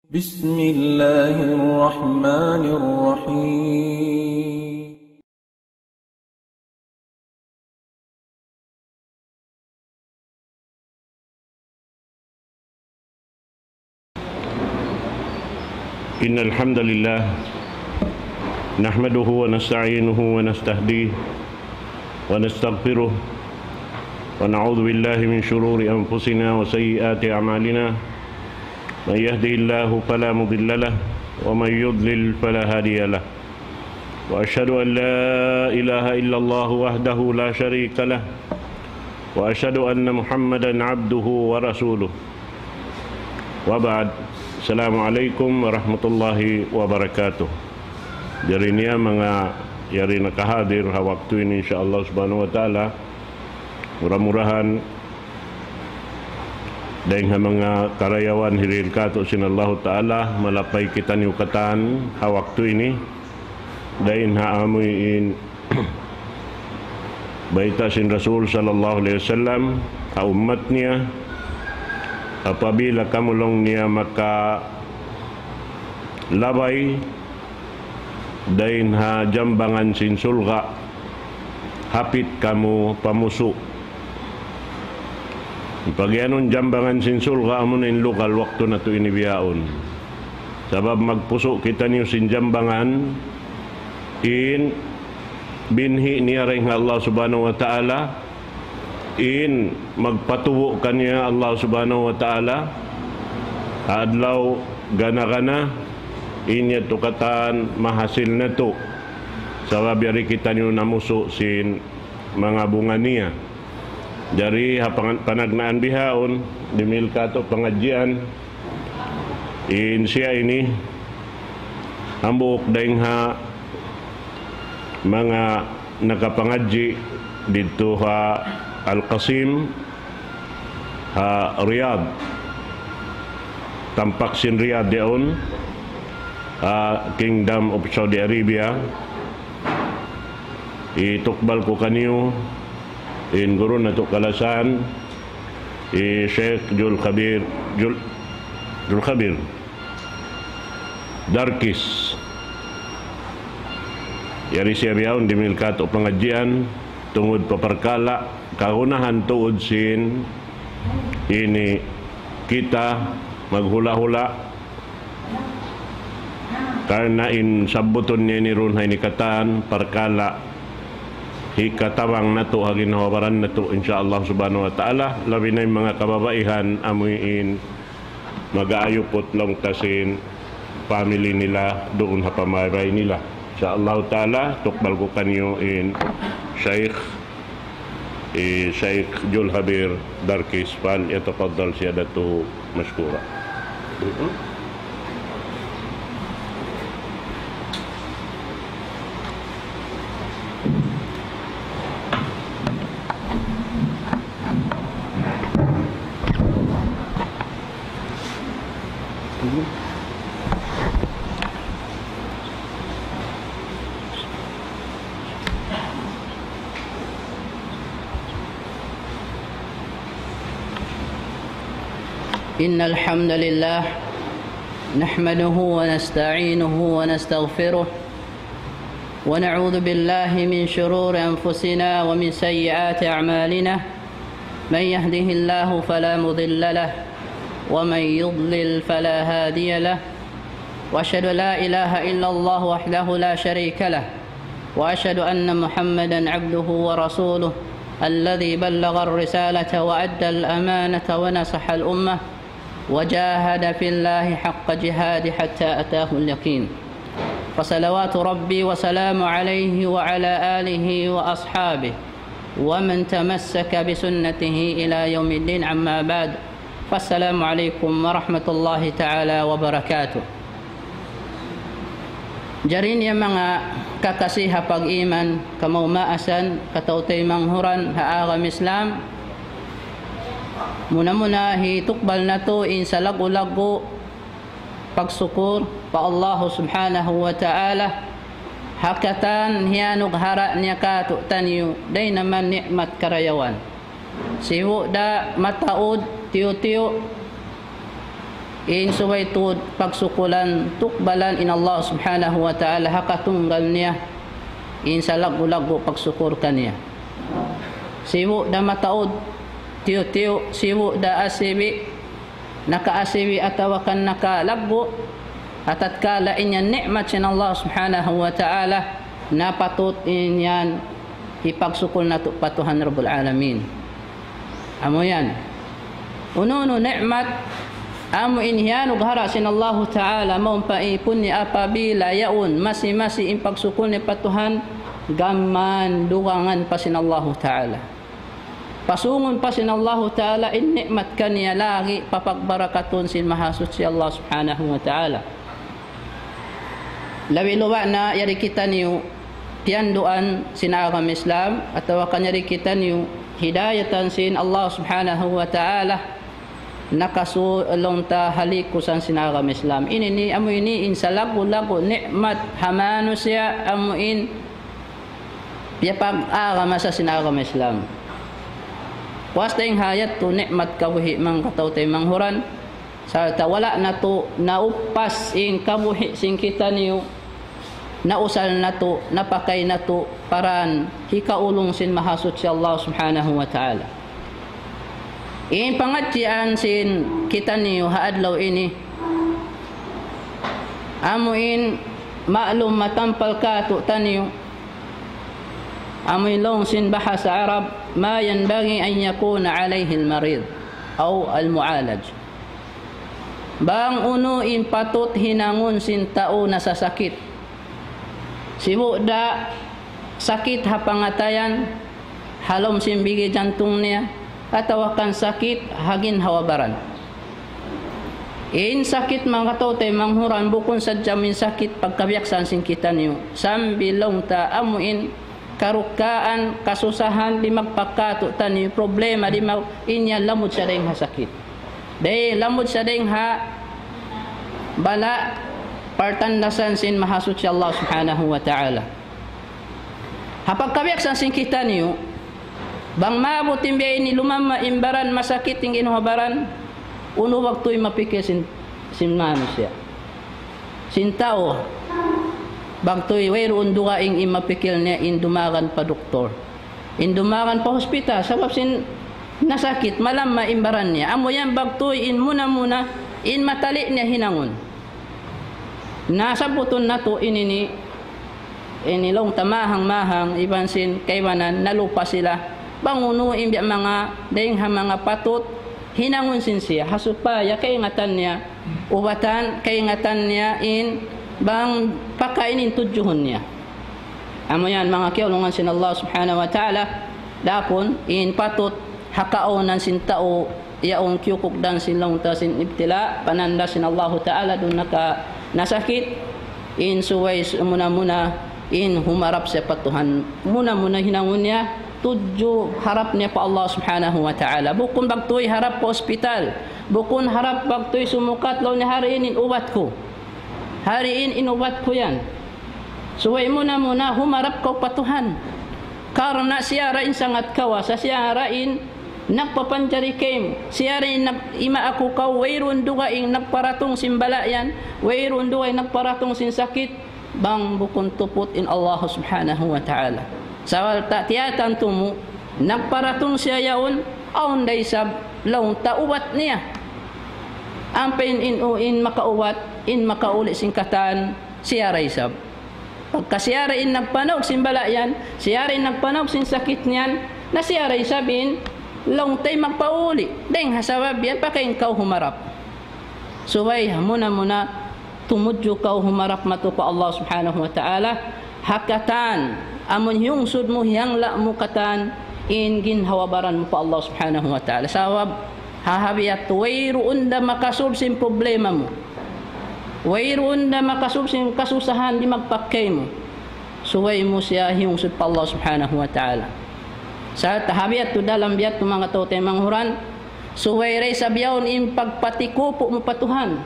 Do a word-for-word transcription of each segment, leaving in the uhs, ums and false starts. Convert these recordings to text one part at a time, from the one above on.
بسم الله الرحمن الرحيم. إن الحمد لله نحمده ونستعينه ونستهديه ونستغفره، ونعوذ بالله من شرور أنفسنا وسيئات أعمالنا. من يهده الله فلا مضل له، ومن يضلل فلا هادي له. وأشهد أن لا إله إلا الله وحده لا شريك له، وأشهد أن محمدا عبده ورسوله. وبعد. السلام عليكم ورحمة الله وبركاته. Jari niya manga yari nakahadir ha waktu ini, insya Allah subhanahu wa ta'ala, mura-murahan dayn ha manga karayawan hirihil kātu' sin Allahu Ta'ala, malapay kitaniyu katan ha waktu ini dayn ha amuin bayta' sin Rasul sallallahu alayhi wasallam ha ummat niya, apabila kamu laung niya makalabay dayn ha jambangan sin surga', hapit kamu pamusu'. In pagiyanun jambangan sin surga', amuna in lugal waktu natu' ini bihaun. Sabab magpusu' kitaniyu sin jambangan, in binhi' niya dayn ha Allah subhanahu wa ta'ala, in magpatubu' kaniya Allah subhanahu wa ta'ala ha adlaw gana-gana, in yadtu katan mahasil natu'. Sabab yari kitaniyu namusu' sin manga bunga niya. Jari ha pangan-, panagnaan bihaun, dimihil kātu' pangadjian, in siya ini, hambuuk dayn ha manga nakapangadji' didtu ha Al-Qasim, ha Riyadh. Tampak sin Riyadh yaun, ha Kingdom of Saudi Arabia. Itukbal ku kaniyu in guru natu' kalasahan, hi Sheikh Jul Khabir, Jul, Jul Khabir Darkis. Yari siya bihaun dimihil kātu' pangadjian, tungud pa parkala' kagunahan tuud sin ini kita maghula'-hula'. Karna' in sabbutun niya ini duun ha ini katan parkala' hikatabang natu' ha ginhawa-baran natu', insya Allah subhanahu wa ta'ala, labi na in manga kababaihan amuin mag-aayuput laung ta sin family nila duun ha pamaybay nila. Insya Allah ta'ala, tukbal ku kaniyu in Shaykh, eh, Shaykh Jul Habir Darkis, فليتفضل سيادته مشكورا. إن الحمد لله نحمده ونستعينه ونستغفره، ونعوذ بالله من شرور أنفسنا ومن سيئات أعمالنا. من يهده الله فلا مضل له، ومن يضلل فلا هادي له. وأشهد أن لا إله إلا الله وحده لا شريك له، وأشهد أن محمدا عبده ورسوله الذي بلغ الرسالة وأدى الأمانة ونصح الأمة وجاهد في الله حق جهاده حتى أتاه اليقين. فصلوات ربي وسلامه عليه وعلى آله وأصحابه ومن تمسك بسنته إلى يوم الدين، أما بعد. فالسلام عليكم ورحمة الله تعالى وبركاته. Jari niya manga kakasi ha pag-iman, kamaas-maasan, kataymanghuran ha agama Islam, muna-muna hitukbal natu' in salaggu'-laggu' pagsukur pa Allah Subhanahu wa Ta'ala, ha katan hiyanughara' niya kātu'niyu dayn ha manga ni'mat karayawan. Sibu' da mataud tiyu'-tiyu', In subay tuud pagsukulan, tukbalan in Allah Subhanahu wa Ta'ala ha katunggal niya in salaggu'-laggu' pagsukul kaniya. Sibu' da mataud, tiyu'-tiyu', sibu' da asibi', nakaasibi' atawa kan nakalaggu', atatkala in yan ni'mat sin Allah Subhanahu wa Ta'ala, na patut in yan hipagsukul natu' pa Tuhan Rabbul Alamin. Amu yan. Unu-unu ni'mat, amu in hiyanug ha ra sin Allahu Ta'ala, mawn pa ipun niya apabila yaun, masi-masi in pagsukul niya pa Tuhan, gam mayan dugangan pa sin Allahu Ta'ala. Pasungun pa sin Allahu Ta'ala in ni'mat kaniya lagi' papagbarakatun sin Mahasuchi Allah Subhanahu wa Ta'ala. Labi-labi na yari kitaniyu tiyanduan sin agama Islam, atawa kan yari kitaniyu hidayatan sin Allah Subhanahu wa Ta'ala, nakasulung ta ha likusan sin agama Islam. Ini ni, amu ini in salaggu'-laggu' ni'mat ha manusiya', amu in piyapag-agama sa sin agama Islam. Puas dayng ha yadtu ni'mat kabuhi' manga kataw-taymanghuran, sarta' wala' natu' naupas in kabuhi' sin kitaniyu, nausal natu', napakay natu', pa raan hikaulung sin Mahasuchi Allah Subhanahu wa Ta'ala. In pangadjian sin kitaniyu ha adlaw ini, amu in ma'lum matampal kātu'niyu, amu in laung sin bahasa Arab, ما ينبغي أن يكون عليه المريض أو المعالج. Bang unu in patut hinangun sin tau nasasakit. Sibu' da sakit ha pangatayan, ha lawm sin bigi jantung niya, atawa kan sakit ha ginhawa-baran. In sakit manga kataw-taymanghuran bukun sadja in sakit pagkabiyaksahan sin kitaniyu. Sambil laung ta amu in karukaan, kasusahan, di' magpakatu' taniyu problema, di' mag-, in yan lamud siya dayng ha sakit. Di' lamud siya dayng ha bala' partandasan sin Mahasuchi Allah Subhanahu wa Ta'ala. Ha pagkabiyaksahan sin kitaniyu, bang maabut in biya' ini lumamma in baran, masakit in ginhawa-baran, unu waktu in mapikil sin, sin manusiya'. Sin tau, waktu wayruun dugaing in mapikil niya in dumagan pa doktor. In dumagan pa hospital, sabab sin nasakit, malamma in baran niya. Amu yan waktu in muna-muna, in matali niya hinangun. Na sabbutun natu' ini ni, ini laung ta mahang-mahang, iban sin kaibanan, nalupa sila. Bang unu in biya' manga, dayng ha manga patut, hinangun sin siya. Ha supaya kaingatan niya, ubatan, kaingatan niya in, bang pakain in tudjuhun niya. Amu yan, manga kiyaulungan sin Allah Subhanahu wa Ta'ala, dakun, in patut, ha kaunan sin tau, yaun kiyukugdan sin laung ta sin ibtila, pananda sin Allahu Ta'ala duun naka nasakit, in subay su-, muna-muna, in humarap siya pa Tuhan. Muna-muna hinangun niya, tudju harap niya pa Allah Subhanahu wa Ta'ala. Bukun waktu harap pa hospital, bukun harap waktu sumukat laung niya hari ini in ubat ku. Hari ini in ubat ku yan. Subay muna-muna humarap kaw pa Tuhan. Karna' siya ra in sangat kawasa, siya ra in nagpapanjari kaymu, siya ra in nag-, ima aku kaw, wayruun dugaing nagparatung sin bala' yan, wayruun dugaing nagparatung sin sakit, bang bukun tuput in Allah Subhanahu wa Ta'ala. Sarta' tiyatantu mu, nagparatung siya yaun, awn da isab laung ta ubat niya. Ampa in, in, in makaubat, in makauli' sin katan, siya ra isab. Pagka siya ra in nagpanaug sin bala' yan, siya ra in nagpanaug sin sakit niyan, na siya ra isab in laung ta in magpauli'. Dayng ha sabab yan, pakain kaw humarap. Subay muna-muna tumudju kaw humarap matu pa Allah Subhanahu wa Ta'ala, ha katan, amun hiyungsud mu, hiyangla' mu katan, in ginhawa-baran mu pa Allah Subhanahu wa Ta'ala. Sabab, ha biya' tu wayruun da makasulb sin problema mu. Wayruun da makasulb sin kasusahan di' magpakay mu. Subay mu siya hiyungsud pa Allah Subhanahu wa Ta'ala. Sa' ha biya' tu dalam biya' tu manga tau-tau manghuran, subay da isab yaun in pagpatikupu' mu pa Tuhan.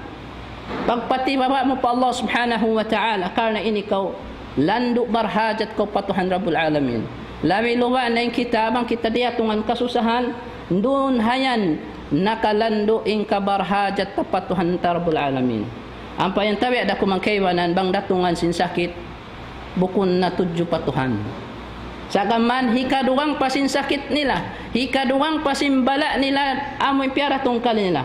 Pagpatibaba' mu pa Allah Subhanahu wa Ta'ala, karna' ini kaw landu' barhajat kaw pa Tuhan Rabbul Alamin. Labi-labi na in kita, bang kita diyatungan kasusahan, duun hayan, nakalandu' in kabarhajat ta pa Tuhan ta Rabbul Alamin. Ampa yan tabi' da kuman kaibanan bang datungan sin sakit, bukun na tudju pa Tuhan. Sagaman hikadugang pa sin sakit nila, hikadugang pa sin bala' nila, amu in piyaratung kanila.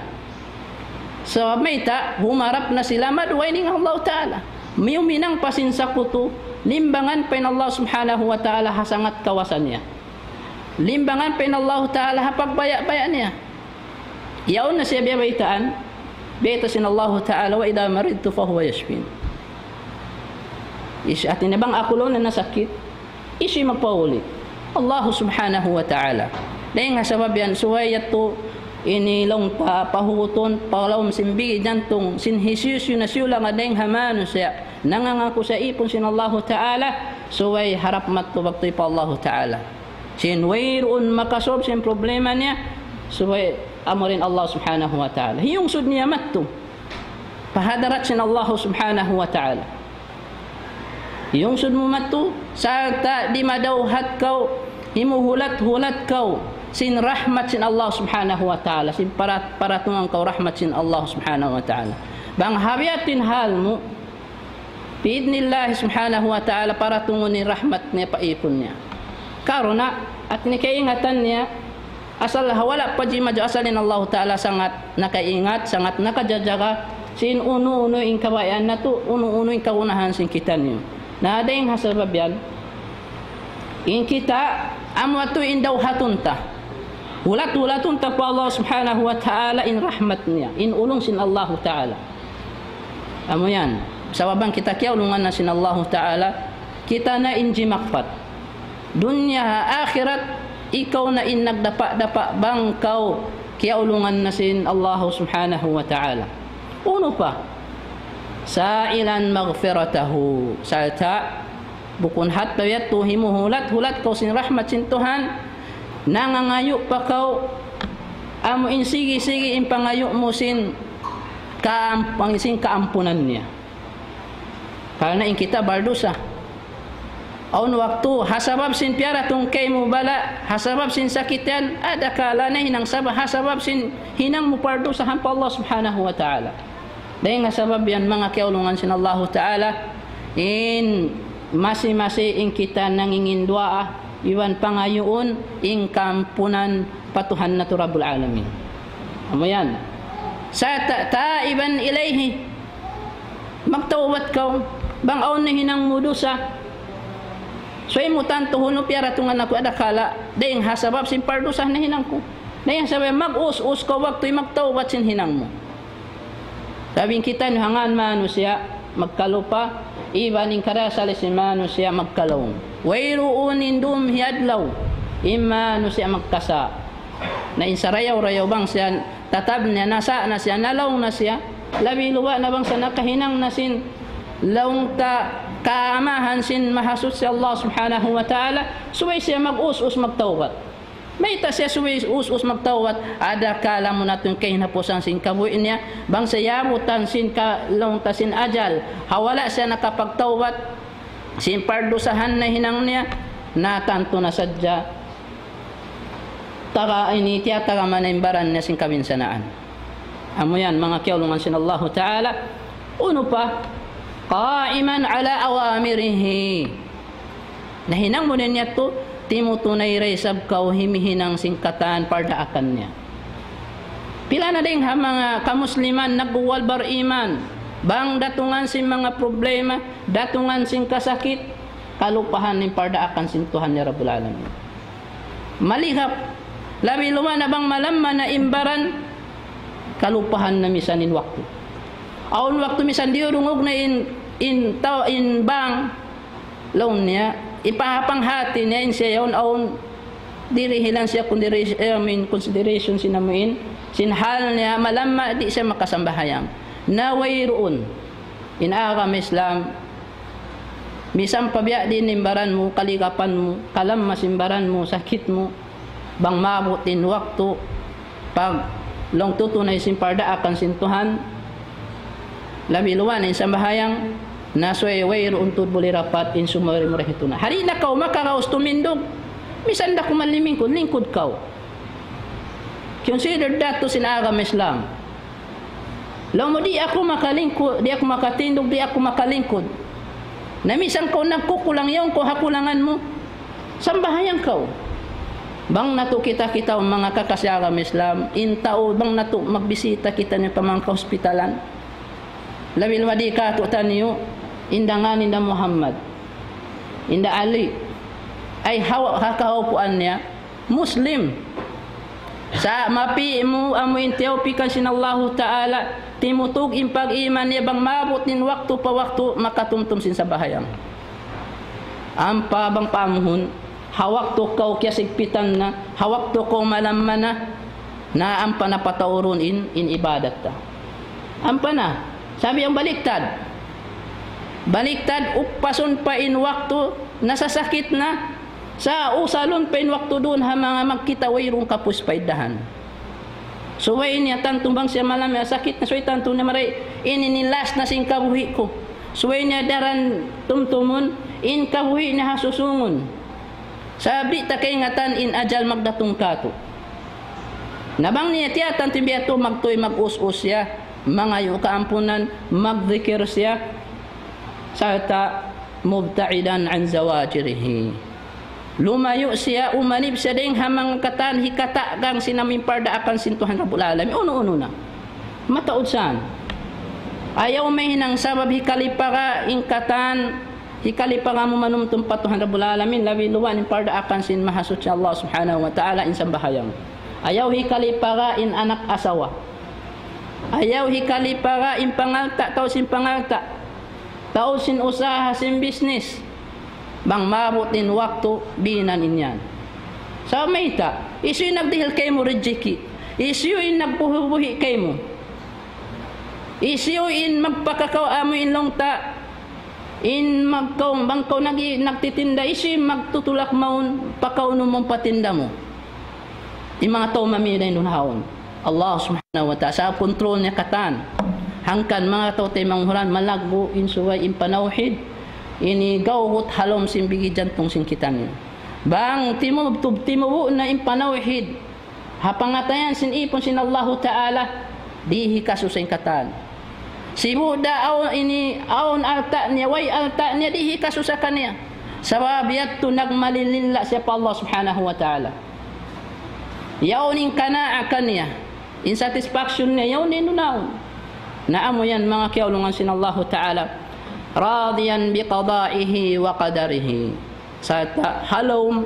Sabab mayta', humarap na sila maduwa in Allah Ta'ala. Miyuminang pa sin sakutu, limbangan pa in Allah Subhanahu wa Ta'ala ha sangat kawasa niya. Limbangan pa in Allah Ta'ala ha pagbaya'-baya' niya. Yaun na siya biyabaytaan, bayta' sin Allah Ta'ala, وإذا مرضت فهو يشفين. Is-, hati niya bang aku laung na nasakit, hisiyu in magpauli? Allah Subhanahu wa Ta'ala. Dayn ha sabab yan, subay yadtu ini laung ta pahutun, pa lawm sin bigi jantung, sin hisiyu-siyu na siyulang dayn ha manusiya', nangangaku sa ipun sin Allah Ta'ala, subay harap madtu magtuy pa Allah Ta'ala. Sin wayruun makasub sin problema niya, subay amuin Allah Subhanahu wa Ta'ala. Hiyungsud niya madtu pa hadarat sin Allah Subhanahu wa Ta'ala. Hiyungsud mu madtu, sarta' di' madawhat kaw, himuhulat-hulat kaw sin rahmat sin Allah Subhanahu wa Ta'ala, sin parat-, paratungan kaw rahmat sin Allah Subhanahu wa Ta'ala. Bang ha biya' diin hal mu, bi'idhnillah Subhanahu wa Ta'ala, paratungun in rahmat niya pa ipun niya. Karna', hati niya kaingatan niya, asal ha wala' pa jimaju asal in Allah Ta'ala sangat nakaingat, sangat nakajajaga, sin unu-unu in kabayaan natu', unu-unu in kagunahan sin kitaniyu. Na dayn ha sabab yan, in kita, amu yadtu in dawhatun ta. Hulat-hulatun ta pa Allah Subhanahu wa Ta'ala in rahmat niya, in ulung sin Allah Ta'ala. Amu yan. Sabab bang kita kiyaulungan na sin Allahu Ta'ala, kita na in jimakpat. Dunya ha akhirat, ikaw na in nagdapa'-dapa' bang kaw kiyaulungan na sin Allahu Subhanahu wa Ta'ala. Unu pa? سائلا مغفرته. Sarta' bukun hat yadtu himuhulat-hulat kaw sin rahmat sin Tuhan, nangangayu' pa kaw, amu in sigi-sigi in pangayu' mu sin kaam-, sin kaampunan niya. Karna' in kita bardusa. Awn waktu, ha sabab sin piyaratung kaymu bala', ha sabab sin sakit yan, adakala nahinang sabab, ha sabab sin hinang mu pardusa ampa Allah Subhanahu wa Ta'ala. Dayn ha sabab yan, manga kiyaulungan sin Allahu Ta'ala, in masi-masi in kita nangingin duwaa, iban pangayuun, in kaampunan pa Tuhan natu' Rabbul Alamin. Amu yan. Sa ta-, تائبا إليه. Magtawbat kaw, bang awn nahinang mu dusa. Subay mu tantuhun, unu piyaratungan aku, adakala dayn ha sabab sin pardusa nahinang ku. Dayn ha sabab mag-us-us kaw waktu magtawbat sin hinang mu. Sabab in kitaniyu ha ngan manusiya' magkalupa, iban in karasali sin manusiya' magkalaung. Wayruun in dum hi adlaw, in manusiya' magkasa'. Na in sarayaw-rayaw bang siya tatab niya, nasa' na siya, nalaung na siya, labi luba' na bang siya nakahinang na sin laung ta kaamahan sin Mahasuchi Allah Subhanahu wa Ta'ala, subay siya mag-us-us magtawbat. Mayta' siya subay us-us magtawbat? Adakala mu natu' in kahinapusan sin kabuhi' niya, bang siya yabutan sin ka-, laung ta sin ajal, ha wala' siya nakapagtawbat, sin pardusahan nahinang niya, na tantu na sadja, taga ini, tiyatagama na in baran niya sin kabinsanaan. Amu yan, manga kiyaulungan sin Allahu Ta'ala. Unu pa? قائما على أوامره. Nahinang mu na in yadtu, timutunay da isab kaw himihinang sin katan pardaakan niya. Pila na dayn ha manga kamusliman nagguwal bar-iman, bang datungan sin manga problema, datungan sin kasakit, kalupahan in pardaakan sin Tuhan niya Rabbul Alamin. Malihap, labi luba' na bang malamma na in baran, kalupahan na misan in waktu. Awn waktu misan diyurungug na in, in tau, in bang, laung niya, ipapanghati niya in siya yaun awn dirihilan siya kundiri-, eh, I mean, consideration sin amuin, sin hal niya malamma di' siya makasambahayang. Na wayruun, in agama Islam, misan pa biya' diin in baran mu, kaligapan mu, kalamma sin baran mu, sakit mu, bang maabut in waktu, pag laung tutunay sin pardaakan sin Tuhan, labi luba' na in sambahayang, na subay wayruun tuud buli rapat in sumari mu ra hitu na. Di' na kaw makaraus tumindug, misan da kuman limingkud, lingkud kaw. Consider that tuud sin agama Islam. Laung mu, di' aku makalingkud, di' aku makatindug, di' aku makalingkud. Na misan kaw nagkukulang, yaun kaw ha kulangan mu, sambahayang kaw. Bang natu' kita-kita manga kakasi agama Islam, in tau bang natu' magbisita kitaniyu pa manga kahospitalan, labi-labi di katu'taniyu, in da ngān hinda Muhammad, hinda Ali, ay hawa ha kahaupuan niya, Muslim. Sa' mapi' mu amu in tiyawpikan sin Allahu Ta'ala, timutug in pag-iman niya bang maabut in waktu pa waktu makatumtum sin sambahayang. Ampa bang paamuhun, ha waktu kaw kiyasigpitan na, ha waktu kaw malamma na, na ampa na pataurun in, in ibadat ta. Ampa na, sabi yang baliktad. Baliktad, upasun pa in waktu, nasasakit na, sa' usalun pa in waktu duun ha manga magkita' wayruun kapus pa iddahan. Subay niya tantu bang siya malamma sakit na, subay tantu niya mari, ini in last na sin kabuhi' ku. Subay niya daran tumtumun, in kabuhi' niya ha susungun. Sa' di' ta kaingatan in ajal magdatung katu'. Na bang niya tiyatantu biya' tu magtuy mag-us-us siya, mangayu' kaampunan, magdikir siya, sarta' مبتعدا عن زواجره. Lumayu' siya, umanib siya dayn ha manga katan hikatagang sin amu in pardaakan sin Tuhan Rabbul Alamin. Unu-unu na. Mataud saan. Ayaw mahinang sabab hikalipaga in katan, hikalipaga mu manumtum pa Tuhan Rabbul Alamin, labi luwa in pardaakan sin Mahasuchi Allah Subhanahu wa Ta'ala in sambahayang. Ayaw hikalipaga in anak asawa. Ayaw hikalipaga in pangalta', tau sin pangalta'. Tau sin usaha, sin business. Bang maabut in waktu, binan in yan. Sa' mayta', hisiyu in nagdihil kaymu rijiki'? Hisiyu in nagbuhi'-buhi' kaymu? Hisiyu in magpakakaw amu in laung ta? In magkaw, bang kaw nag-, nagtitinda, hisiyu in magtutulak mawn, pakaunu mawn pa tinda mu? In manga tau mami dayn duun haun. Allah Subhanahu wa Ta'ala, sa' control niya katan. Hangkan manga tau taymanghud, malaggu' in subay in panawhid, ini gawgut ha lawm sin bigi jantung sin kitaniyu. Bang timubtub, timubu' na in panawhid ha pangatayan sin ipun sin Allahu Ta'ala, di' hikasusa in katan. Sibu' da awn ini, awn alta' niya, way alta' niya, di' hikasusa kaniya. Sabab yadtu nagmalililla siya pa Allah Subhanahu wa Ta'ala. Yaun in kanaa kaniya, in satisfaction niya, yaun in dunaun. Na amu yan manga kiyaulungan sin Allahu Ta'ala, راضيا بقضائه وقدره. Sarta' ha lawm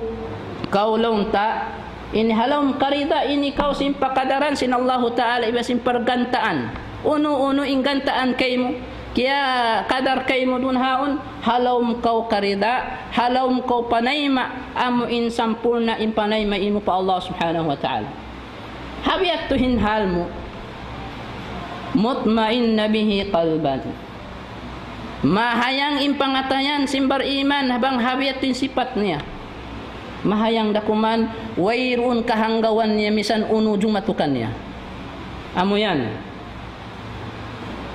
kaw laung ta, in ha lawm karida ini kaw sin pakadaran sin Allahu Ta'ala iban sin pargantaan. Unu-unu in gantaan kaymu, kiyakadar kaymu duun haun, ha lawm kaw karida, ha lawm kaw panayma', amu in sampurna' in panayma' mu pa Allah Subhanahu wa Ta'ala. Ha biya' yadtu in hal mu, مطمئن به قلبا. Mahayang in pangatayan sin bariman, bang ha biya' yadtu in sipat niya. Mahayang da kuman, wayruun kahanggawan niya, misan unu jumatu kaniya. Amu yan.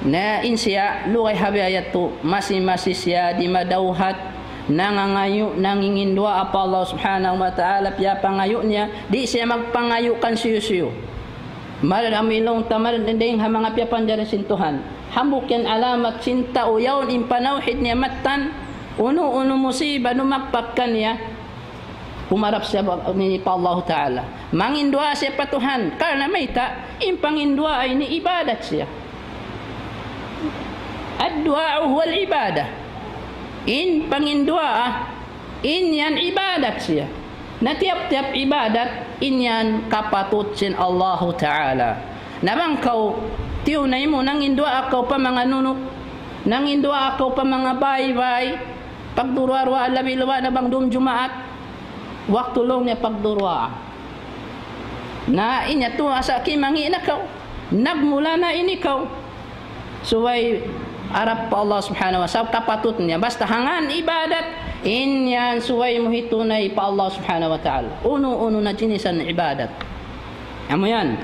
Na in siya, lugay ha biya' yadtu, masi-masi siya di' madawhat, nangangayu', nanginginduwaa pa Allah Subhanahu wa Ta'ala, piyapangayu' niya, di' siya magpangayu' kan siyu-siyu. Marad amu in laung ta, marad dayn ha manga piyapanjari sin Tuhan. Hambuuk yan alamat sin tau yaun in panawhid niya mattan, unu-unu musiba dumagpak kaniya, humarap siya ba-, ini pa Allahu Ta'ala. Manginduwaa siya pa Tuhan. Karna' mayta', in panginduwaa ini ibadat siya. الدعاء هو العبادة. In panginduwaa, in yan ibadat siya. Na tiyap-tiyap ibadat, in yan kapatut sin Allahu Ta'ala. Na bang kaw, tiyunay mu, nanginduwaa kaw pa manga nunuk, nanginduwaa kaw pa manga baybay, pagduruwa-ruwa, labi-labi na bang dum Jumaat, waktu laung niya pagduruwa. Na in yadtu asa kimangi' na kaw, nagmula na ini kaw. Subay harap pa Allah Subhanahu wa Ta'ala, kapatut niya. Basta ha ngan ibadat, in yan subay mu hitunay pa Allah Subhanahu wa Ta'ala. Unu-unu na jinisan ibadat. Amu yan.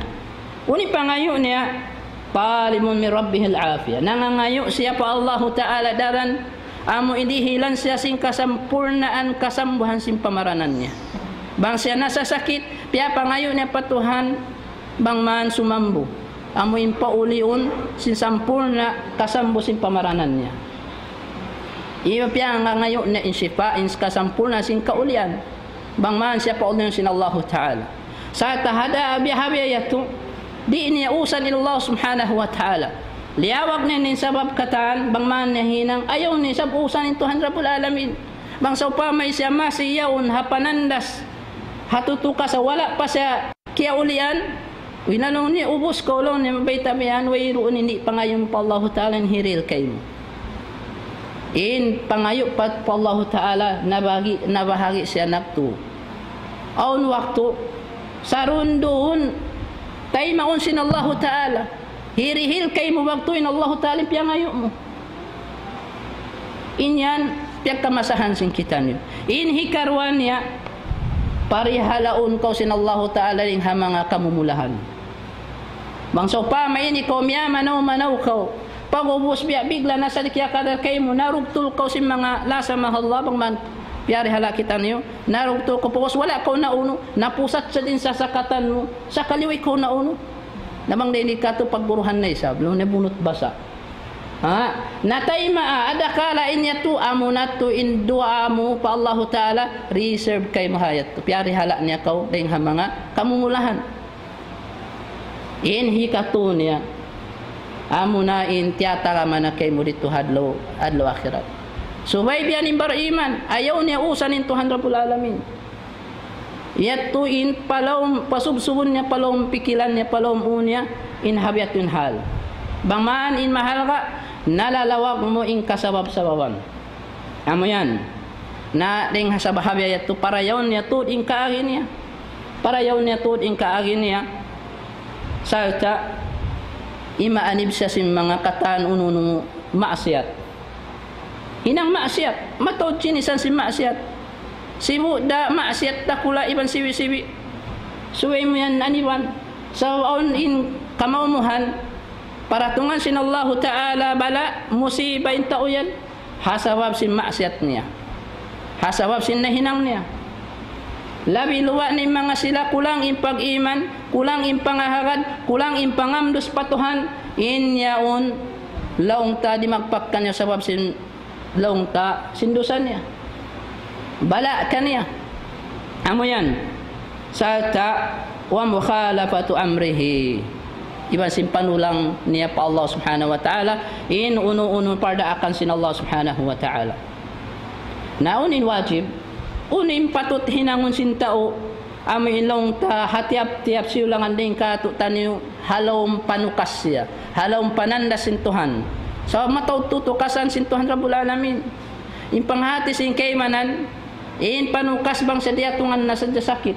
Unu in pangayu' niya, طالب من ربه العافية. Nangangayu' siya pa Allahu Ta'ala daran, amu in dihilan siya sin kasampurnaan kasambuhan sin pamaranan niya. Bang siya nasasakit, piyapangayu' niya pa Tuhan, bang man sumambu, amu in pauliun sin sampurna' kasambu sin pamaranan niya. Iban piyangangayu' niya in shifa, in kasampurna' sin kaulian. Bang man siya pauliun sin Allahu Ta'ala. Sa' tahada biya' ha biya' yadtu, di' niya usan in Allah Subhanahu wa Ta'ala. Liyawag niya in sabab katan, bang man niya hinang, ayaw niya isab usan in Tuhan Rabbul Alamin. Bang sawpama siya masi yaun ha panandas, ha tutukas, wala' pa siya kiyaulian, laung niya, ubus kaw, laung niya, mabayta' biya' yan, wayruun ini pangayu' pa Allahu Ta'ala in hirihil kaymu. In pangayu' pa, pa Allahu Ta'ala, nabahagi', nabahagi' siya nagtu. Awn waktu, sarundun, taymaun sin Allahu Ta'ala. Hirihil kaymu waktu in Allahu Ta'ala in piyangayu' mu. In yan, piyagkamasahan sin kitaniyu. In hikaruwa niya, parihalaun kaw sin Allahu Ta'ala dayn ha manga kamumulahan. Bang sawpama ini kaw miyamanaw-manaw kaw, pag'ubus biya' bigla na sadja kiyakadar kaymu, narugtul kaw sin manga lasa mahallah, bang man piyarihala kitaniyu, narugtul kaw, pag'ubus wala' kaw naunu, napusat sadja in sasakatan mu, sakali way kaw naunu. Na bang dayn di katu' pagguruhan na isab, laung niya bunut basa'. Ha? Na taymaun, adakala in yadtu, amuna tuud in duwaa mu pa Allahu Ta'ala, reserve kaymu ha yadtu. Piyarihala niya kaw dayn ha manga kamumulahan. In hikatu niya, amuna in tiyatagama na kaymu didtu ha adlaw, adlaw akhirat. Subay biya' yan in bariman, ayaw niya usan in Tuhan Rabbul Alamin. Yadtu in pa lawm, pasubsubun niya, pa lawm pikilan niya, pa lawm ū niya, in ha biya' yadtu in hal. Bang man in mahalga', nalalawag mu in kasabab-sababan. Amu yan. Na dayn ha sabab ha biya' yadtu, parayaw niya tuud in kaagi niya. Parayaw niya tuud in kaagi niya. Sarta', imaanib siya sin manga katan unu-unu maksiyat. Hinang maksiyat, mataud sin isan sin maksiyat. Sibu' da maksiyat dakula' iban sibi'-sibi'. Subay mu yan aniban. Sabab awn in kamaumuhan, paratungan sin Allahu Ta'ala bala', musiba in tau yan. Ha sabab sin maksiyat niya. Ha sabab sin nahinang niya. Labi luwa' na in manga sila kulang in pag-iman, kulang in pangahagad, kulang in pangamdus pa Tuhan, in yaun laung ta dimagpak kaniya sabab sin laung ta sin dusa niya. Bala' kaniya. Amu yan. Sarta' ومخالفة أمره. Iban sin panulang niya pa Allah Subhanahu wa Ta'ala, in unu-unu pardaakan sin Allah Subhanahu wa Ta'ala. Na unu in wajib, unu in patut hinangun sin tau, amu in laung ta ha tiyap-tiyap siyulangan dayn kātu'niyu ha lawm panukas siya, ha lawm panandas sin Tuhan. Sabab mataud tuud tukasan sin Tuhan Rabbul Alamin. In panghati sin kaimanan, in panukas bang siya diyatungan na sadja sakit.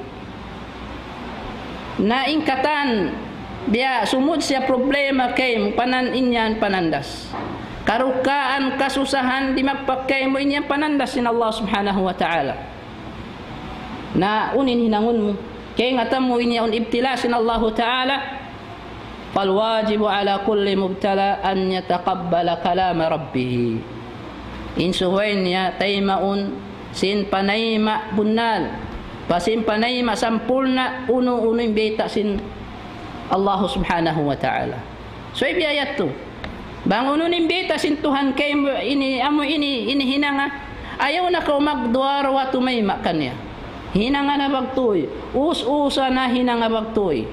Na in katan, biya' sumud siya problema kaymu, panan in yan panandas. Karukaan, kasusahan, dimagpak kaymu, in yan panandas sin Allah Subhanahu wa Ta'ala. Na unu in hinangun mu, kaingatan mu in yaun ibtila' sin Allahu Ta'ala, فالواجب على كل مبتلى أن يتقبل كلام ربه. In subay niya taymaun sin panayma' bunnal, pa sin panayma' sampurna' unu-unu in bayta' sin Allah Subhanahu wa Ta'ala. So, biya' yadtu. Bang unu in bayta' sin Tuhan kaymu ini, amu ini, ini hinanga. Ayaw na kaw magduwa-ruwa tumayma' kaniya. Hinanga na bagtuy. Us-usa na hinanga bagtuy.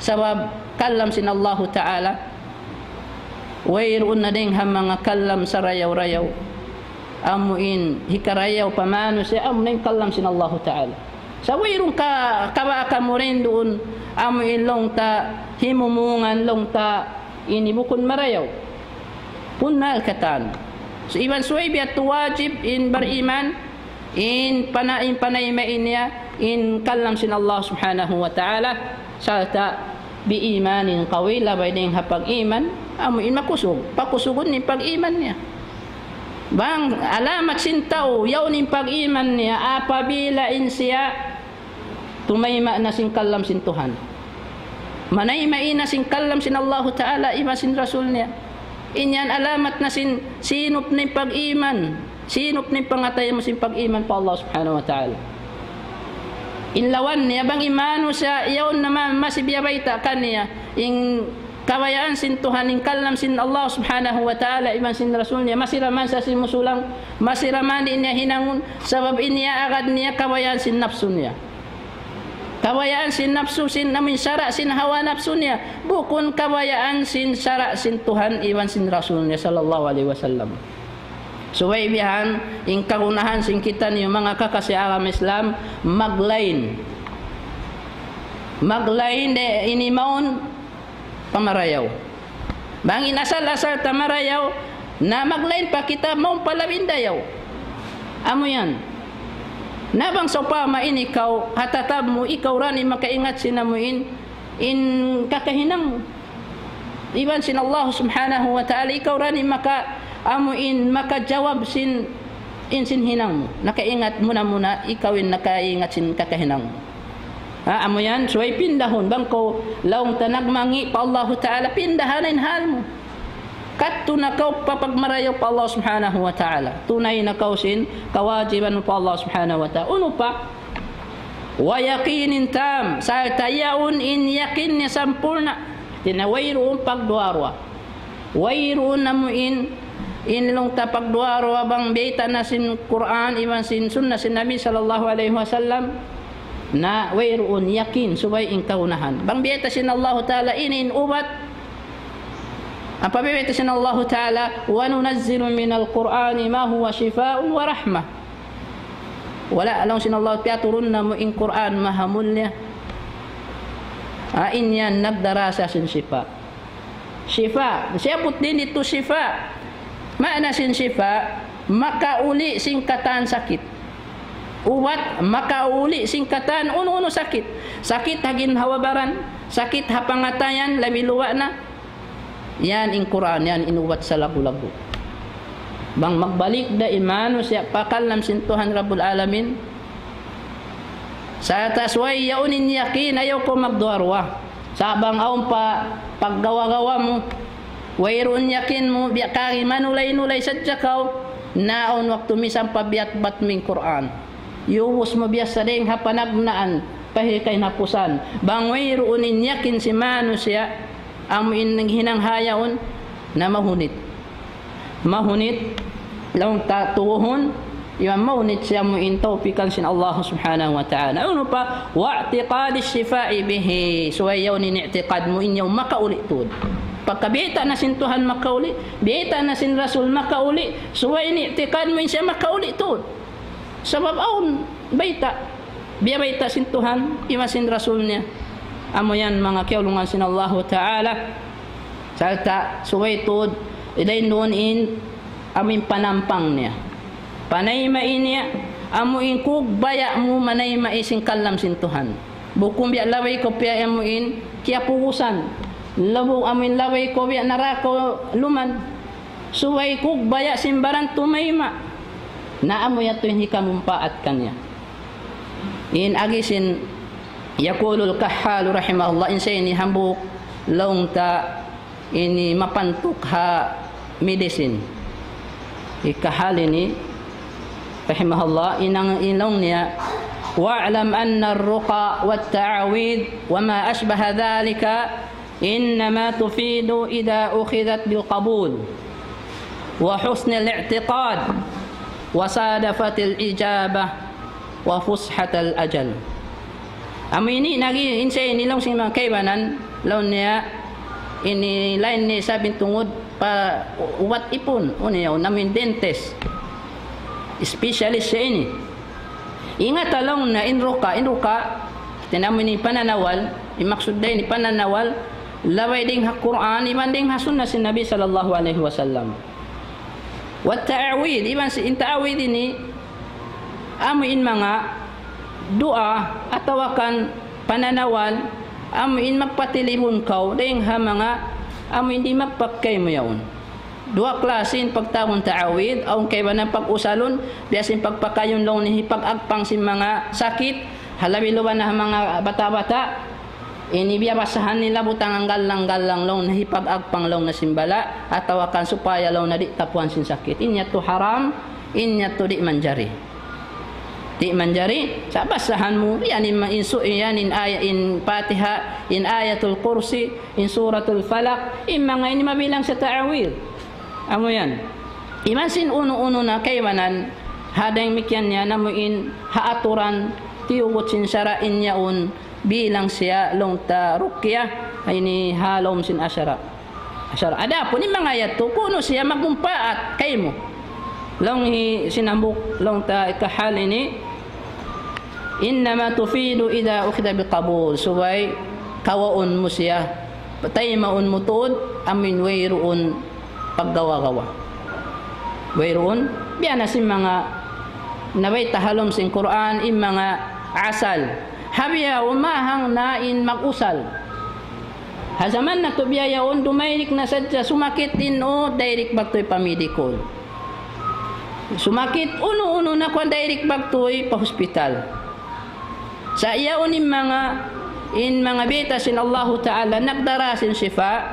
Sabab kalam sin Allahu Ta'ala, wayruun na dayn ha manga kalam sarayaw-rayaw. Amu in hikarayaw pa manusiya', amu na in kalam sin Allahu Ta'ala. Sa' wayruun ka, kabaakan mu dayn duun, amu in laung ta himumungan, laung ta ini bukun marayaw. Bunnal katan. So, iban subay biya' yadtu wajib in bariman, in pana-, in panayma' niya, in kalam sin Allah Subhanahu wa Ta'ala, sarta' بإيمان قوي, labay dayn ha pag-iman, amu in makusug, pakusugun in pag-iman niya. Bang alamat sin tau, yaun in pag-iman niya, apabila in siya tumayma' na sin kalam sin Tuhan. Manayma' na sin kalam sin Allahu Ta'ala, iban sin Rasul niya. In yan alamat na sin sinup na in pag-iman, sinup na in pangatayan mu sin pag-iman pa Allah Subhanahu wa Ta'ala. In lawan niya bang in manusiya' yaun na ma-, masi biyabayta' kaniya in kabayaan sin Tuhan, in kalam sin Allah Subhanahu wa Ta'ala iban sin Rasul niya, masi da man sa simusulang, masi da man di' niya hinangun, sabab in iyaagad niya kabayaan sin napsu niya. Kabayaan sin napsu, sin amuin sara' sin hawa napsu niya, bukun kabayaan sin sara' sin Tuhan iban sin Rasul niya sallallahu alayhi wasallam. Subay bihan, in kagunahan sin kitaniyu manga kakasi agama Islam, maglain. Maglain da ini mawn pa marayaw. Bang in asal-asal ta marayaw, na maglain pa kita mawn pa labi dayaw. Amu yan. Na bang sawpama in ikaw, ha tatab mu, ikaw da in makaingat sin amuin, in kakahinang mu. Iban sin Allah Subhanahu wa Ta'ala, ikaw da in maka-, amuin makajawab sin, in sin hinang mu. Nakaingat muna-muna, ikaw in nakaingat sin kakahinang mu. Ha, amu yan, subay pindahun. Bang kaw laung ta nagmangi' pa Allahu Ta'ala, pindahan in hal mu. Kadtu na kaw pa pagmarayaw pa Allah Subhanahu wa Ta'ala. Tunay na kaw sin kawajiban mu pa Allah Subhanahu wa Ta'ala. Unu pa? Wa yaqinin tam, sarta' yaun in yakin niya sampurna'. Hāti niya wayruun pagduwa-ruwa. Wayruun amuin, in laung ta pagduwa-ruwa bang biyayta' na sin Qur'an, iban sin sunnah sin Nabi sallallahu alayhi wasallam, na wayruun yakin, subay in kaunahan. Bang biyayta' sin Allahu Ta'ala ini in ubat, apa biyayta' sin Allahu Ta'ala, وَنُنَزِّلُ مِنَ الْقُرْآنِ مَا هُوَ شِفَاءٌ وَرَحْمَةٌ. Wala' laung sin Allah, piyaturun namu' in Qur'an mahamulliya. Ah, in yan nagdarasa sin shifa. Shifa. Siyabut din ditu shifa. Maana sin shifa, makauli sin katan sakit. Ubat, makauli sin katan unu-unu sakit. Sakit ha ginhawa-baran, sakit ha pangatayan, labi luwa' na. Yan in Qur'an, yan in ubat salaggu'-laggu'. Bang magbalik da in manusiya' pa kalam sin Tuhan Rabbul Alamin, sarta' subay yaun in yakin, ayaw kaw magduwa-ruwa. Sa' bang awn pa paggawa-gawa mu, wayruun yakin mu, biya' kari manulay-nulay sadja kaw, na awn waktu misan pa biyatbat mu in Qur'an. Iyubus mu biya' sa dayng ha panagnaan, pa hikahinapusan. Bang wayruun in yakin sin manusiya', amu in naghinang ha yaun, na mahunit. Mahunit, laung ta tuuhun, iban mahunit siya amu in tawpikan sin Allah Subhanahu wa Ta'ala. Unu pa, واعتقاد الشفاء به. Subay yaun in i'tiqad mu in yaun makauli tuud. Pagka biyayta' na sin Tuhan makauli, biyayta' na sin Rasul makauli, subay in i'tiqad mu in siya makauli tuud. Sabab awn bayta', biyabayta' sin Tuhan, iban sin Rasul niya. Amu yan manga kiyaulungan sin Allahu Ta'ala. Sarta' subay tuud, idayn duun in amu in panampang niya. Panayma' niya, amu in kugbaya' mu manayma' sin kalam sin Tuhan. Bukun biya' labay kaw piya amu in kiyapugusan. Labu amu in labay kaw biya' naraka' lumad. Subay kugbaya' sin baran tumayma'. Na amu yadtu in hikamumpaat kaniya. In agi sin يقول الكحال رحمه الله, in siya ini hambuuk laung ta ini mapantuk ha medicine. Hi Kahal ini, rahimahullah, in laung niya, واعلم أن الرقى والتعاويذ وما أشبه ذلك إنما تفيد إذا أخذت بالقبول وحسن الاعتقاد وصادفت الإجابة وفسحة الأجل. Amu ini nagi in siya ini laung sin manga kaibanan, laung niya ini lain niya isab in tungud pa ubat ipun, unu yaun, amu in dentist. Specialist siya ini. Ingat laung niya in ruqa, in ruqa, hāti niya amu ini pananawal, in maksud da ini pananawal, labay dayng ha Qur'an, iban dayng ha sunnah sin Nabi sallallahu alayhi wasallam. Wa ta'awid, iban sin ta'awid ini, amu in manga duwaa atawa kan pananawal, amu in magpatilibun kaw, dayng ha manga, amu in di' magpakay mu yaun. Duwa klasi in pagtawagun ta'awid, awn kaibanan pag-usalun, biya' sin pagpakayun laung niya hipag-agpang sin manga sakit, ha labi luba na manga bata'-bata', ini biya' basahan nila butang gallang-gallang laung niya hipag-agpang laung niya sin bala', atawa kan supaya laung niya di' tapuan sin sakit. In yadtu haram, in yadtu di' manjari. Di' manjari, sa' basahan mu, yan in, in, su-, yan in aya-, in Fatiha, in Ayatul Kursi, in Suratul Falaq, in manga ini mabilang sa ta'awil. Amu yan. Iban sin unu-unu na kaibanan, ha damikkiyan niya, na amu in ha aturan, tiyugut sin sara' in yaun, bilang siya laung ta ruqya, ini ha lawm sin asara'. Asara'. Adapun in manga yadtu, kunu' siya magmumpaat kaymu. Laung hi sin hambuuk, laung ta kahal ini, إنما تفيد إذا أخذ بقبول. Subay kawaun mu siya, taymaun mu tuud, amu in wayruun paggawa-gawa. Wayruun, biya' na sin manga nabayta' ha lawm sin Qur'an, in manga asal. Ha bihaun mahang na in mag-usal. Ha jaman natu' biya' yaun, dumayrik na sadja sumakit in ū, dayrik bagtuy pa medikul. Sumakit unu-unu na kuwan, dayrik bagtuy pa hospital. Sa' yaun in manga, in manga bayta' sin Allahu Ta'ala, nagdara sin shifa,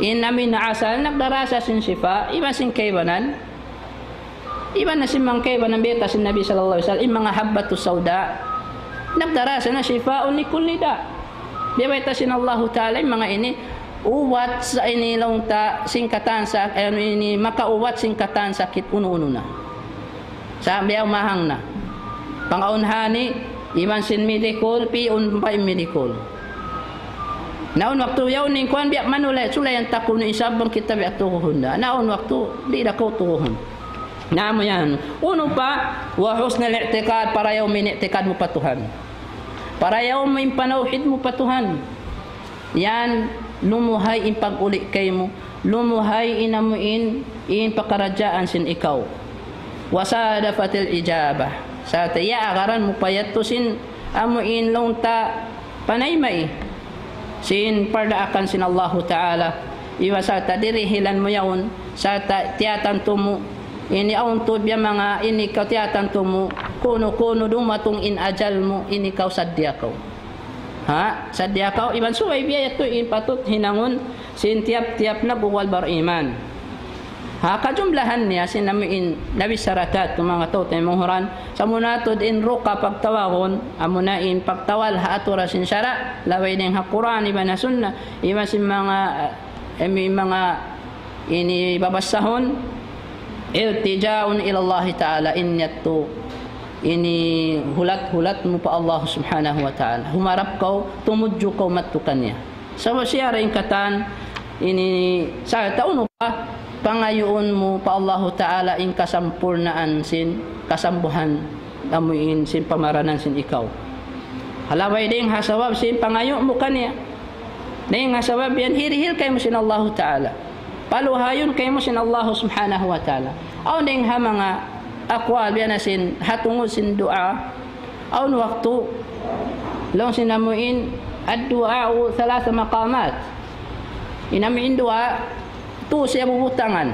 in amu in asal, nagdara sin shifa, iban sin kaibanan. Iban na sin manga kaibanan bayta' sin Nabi sallallahu alayhi wasallam, in manga habbatus sauda, nagdara sin shifa لكل داء. Biya' bayta' sin Allahu Ta'ala, in manga ini, ubat sa ini laung ta sin katan sa-, anu ini, makaubat sin katan sakit unu-unu na. Sa' biya' mahang na. Pangawn ha ini, iban sin medikul, pi'un pa in medikul. Na awn waktu yaun in kuwan biya' manulay, sulayan ta kunu' isab bang kita biya' tuhuhun da. Na awn waktu, di' da kaw tuhuhun. Na amu yan. Unu pa, وحسن الاعتقاد, parayaw mu in i'tikad mu pa Tuhan. Parayaw mu in panawhid mu pa Tuhan. Yan, lumuhay in pag-uli' kaymu. Lumuhay in amu in, in pakaradjaan sin ikaw. وصادفت الإجابة. Sa' ta iya agaran mu pa yadtu sin amu in laung ta panayma' sin pardaakan sin Allahu Ta'ala. Iban sa' ta dirihilan mu yaun, sa' ta tiyatantu mu. Ini awn tuud biya' manga ini kaw tiyatantu mu. Kunu-kunu dumatung in ajal mu, ini kaw saddiya kaw. Ha? Saddiya kaw, iban subay biya' yadtu in patut hinangun sin tiyap-tiyap nag'uwal bariman. Ha, kajumlahan niya sin amu in nabichara katu' manga tau taymanghud, sa' muna tuud in ruqa pagtawagun, amuna in pagtawal ha aturan sin sara', labay dayn ha Qur'an, iban ha Sunnah, iban sin manga, eh, manga ini babasahun, التجاء إلى الله تعالى, in yadtu, ini hulat-hulat mu pa Allah Subhanahu wa Ta'ala. Humarap kaw, tumudju kaw madtu kaniya. Sabab siya ra in katan, ini, sa' ta unu pa, pangayuun mu pa Allahu Ta'ala in kasampurnaan sin, kasambuhan, amu in sin pamaranan sin ikaw. Halaway dayn ha sabab sin pangayu' mu kaniya. Dayn ha sabab yan hirihil kaymu sin Allahu Ta'ala. Paluhayun kaymu sin Allahu Subhanahu wa Ta'ala. Awn dayn ha manga aqwal biya' na sin, ha tungud sin duwaa, awn waktu, laung sin amu in, الدعاء ثلاث مقامات. In amu in duwaa, tū siya bubutangan.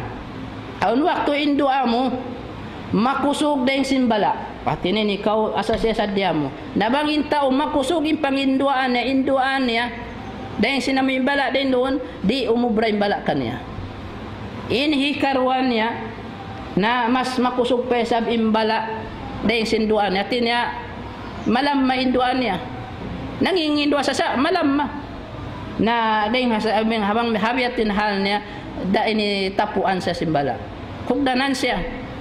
Awn waktu in duwaa mu, makusug dayn sin bala'. Hāti niya ikaw, asa siya saddiya mu. Na bang in tau makusug in panginduwaa niya, in duwaa niya, dayn sin amu in bala' dayn duun, di' umubra in bala' kaniya. In hikaruwa niya, na mas makusug pa isab in bala' dayn sin duwaa niya. Hāti niya, malamma in duwaa niya. Nanginginduwaa sa sa', malamma. Na dayn ha sa-, habang, habang, ha biya' ha yan in hal niya, da' ini tapuan siya sin bala'. Kugdanan siya.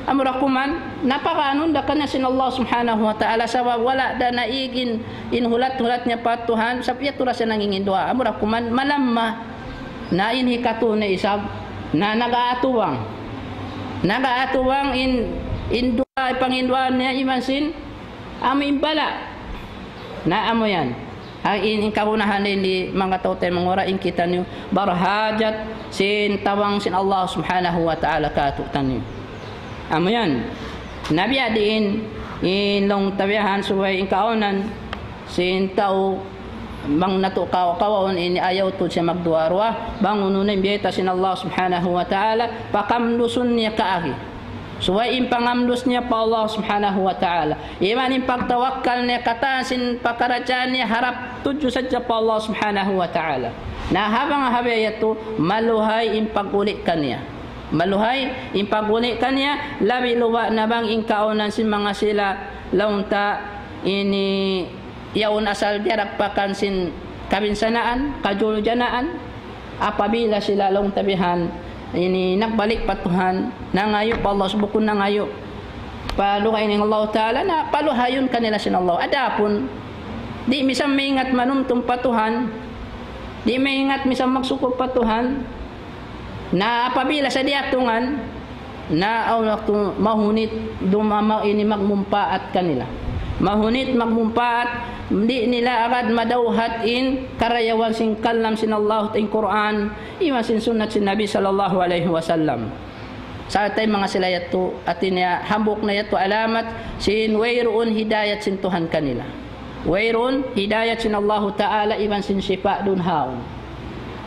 Amura kuman, napakaanun da kaniya sin Allah Subhanahu wa Ta'ala, sabab wala' da naig in, in hulat-hulat niya pa Tuhan, sabab yadtu da siya nanginginduwaa. Amura kuman, malamma. Na in hikatū niya isab, na nag-aatubang. Nag-aatubang in, in duwaa, panginduwaa niya iban sin, amu in bala'. Na amu yan. Ay, in, in kagunahan dayn di manga tau taymanghud, in kitaniyu, barhajat sin tabang sin Allah Subhanahu wa Ta'ala kātu'niyu. Amu yan. Na biya' diin, in laung ta biyahan subay in kaawnan sin tau bang natu' kaw-, kawaun ini ayaw tuud siya magduwa-ruwa, bang unu na in biyayta' sin Allah Subhanahu wa Ta'ala, pakamdusun niya kaagi. Subay in pangamdus niya pa Allah Subhanahu wa Ta'ala. Iban in pagtawakkal niya katan sin pakaradjaan niya harap tudju sadja pa Allah Subhanahu wa Ta'ala. Na ha bang ha biya' yadtu, maluhay in pag-uli' kaniya. Maluhay in pag-uli' kaniya, labi luba' na bang in kaawnan sin manga sila Laung ta ini yaun asal diyaragpakan sin kabinsanaan, kajuljanaan, apabila sila laung ta bihan, ini nagbalik pa Tuhan, nangayu' pa Allah, subukun nangayu' pa luha' ini Allah Ta'ala, na paluhayun kanila sin Allah. Adapun, di' misan maingat manumtum pa Tuhan, di' maingat misan magsukur pa Tuhan, na apabila sa diyatungan, na awn waktu mahunit dumama ini magmumpaat kanila. Mahunit magmumpaat, di' nila agad madawhat in karayawan sin kalam sin Allah, in Qur'an, iban sin sunnat sin Nabi sallallahu alayhi wasallam. Sarta' in manga sila yadtu, hati niya hambuuk na yadtu alamat sin wayruun hidayat sin Tuhan kanila. Wayruun hidayat sin Allahu Ta'ala iban sin sifa' duun ha yaun.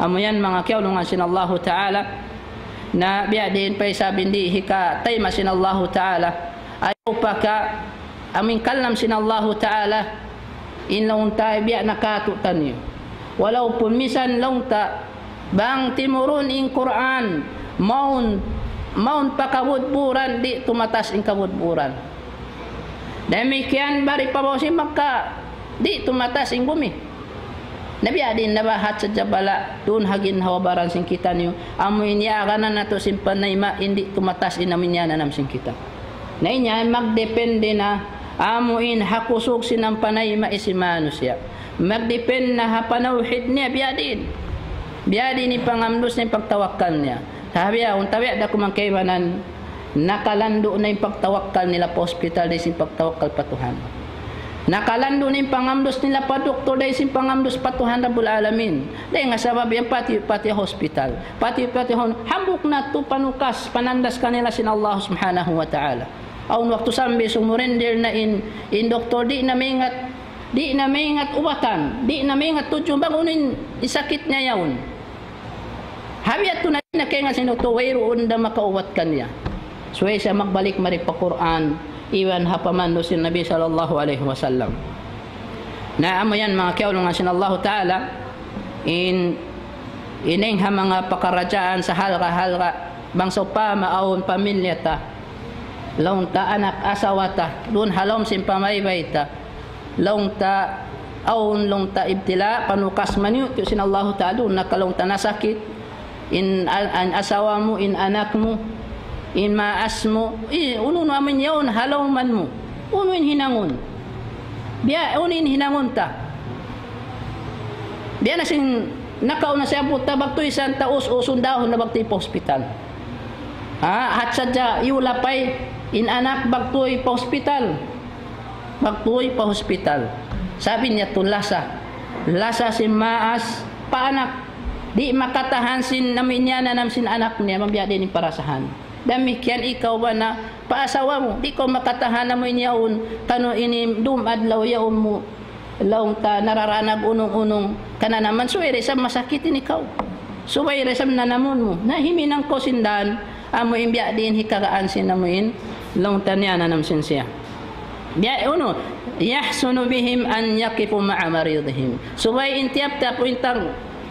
Amu yan manga kiyaulungan sin Allahu Ta'ala, na biya' diin pa isab in di' hikatayma' sin Allahu Ta'ala. Ayaw pa ka, amu in kalam sin Allahu Ta'ala, in laung ta biya' na katu' taniyu. Walaupun misan laung ta, bang timurun in Qur'an, mawn, mawn pa kabudburan, di' tumatas in kabudburan. Damikkiyan bang di' pa baw sin Makkah, di' tumatas in gumi. Na biya' diin na baha' sadja bala', duun ha ginhawa-baran sin kitaniyu, amu in iyaganan natu' sin panayma', di' tumatas in amu in iyananam sin kita. Na in yan, magdepende na, amu in ha kusug sin panayma' sin manusiya'. Magdepende na ha panawhid niya, biya' diin. Biya' diin in pangamdus niya, pagtawakkal niya. Sabi ya, unta biya' da kuman kaibanan, nakalandu' na in pagtawakkal nila pa hospital dayn sin pagtawakkal pa Tuhan. Nakalandu' na in pangamdus nila pa doktor dayn sin pangamdus pa Tuhan Rabbul Alamin. Dayn ha sabab yan pati, pati hospital. Pati, pati hon, hambuuk na tu panukas, panandas kanila sin Allah Subhanahu wa Ta'ala. Awn waktu sambil sumurender na in, in doktor di' na maingat, di' na maingat ubatan, di' na maingat tudju bang unu in sakit niya yaun. Habiat tu na, na kaya nga sin doktor, wayruun da makaubat kaniya. Subay siya magbalik mari pa Qur'an, iban ha pamandu' sin Nabi sallallahu alayhi wasallam. Na amu yan, manga kiyaulungan sin Allahu Ta'ala, in, in dayn ha manga pakaradjaan sa halga'-halga', bang sawpama awn pamilya ta, laung ta anak asawa ta, duun ha lawm sin pamaybay ta, laung ta awn, laung ta ibtila', panukas maniyu' sin Allahu Ta'ala, duun na ka laung ta nasakit, in, in asawa mu, in anak mu, in maas mu, i, unu-unu amu in yaun ha lawman mu, unu in hinangun. Biya', unu in hinangun ta. Biya' na sin nakauna siya buta, bagtuy san ta us-usun dahun na bagtuy pa hospital. Ha, hat sadja iyulapay in anak bagtuy pa hospital. Bagtuy pa hospital. Sabi niya tu lasa. Lasa sin maas pa anak. Di' makatahan sin amu in iyananam sin anak niya, bang biya' diin in parasahan. Damikkiyan ikaw ba na pa asawa mu, di' kaw makatahan amu in yaun, kanu ini dum adlaw yaun mu, laung ta nararanag unung-unung, kananaman, subay da isab masakit in ikaw. Subay da isab nanamun mu. Na himinang kaw sin dan, amu in biya' diin hikagaan sin amu in, laung ta niyananam sin siya. Biya' unu, يحسن بهم أن يقفوا مع مريضهم. Subay in tiyap-tiyap in tag,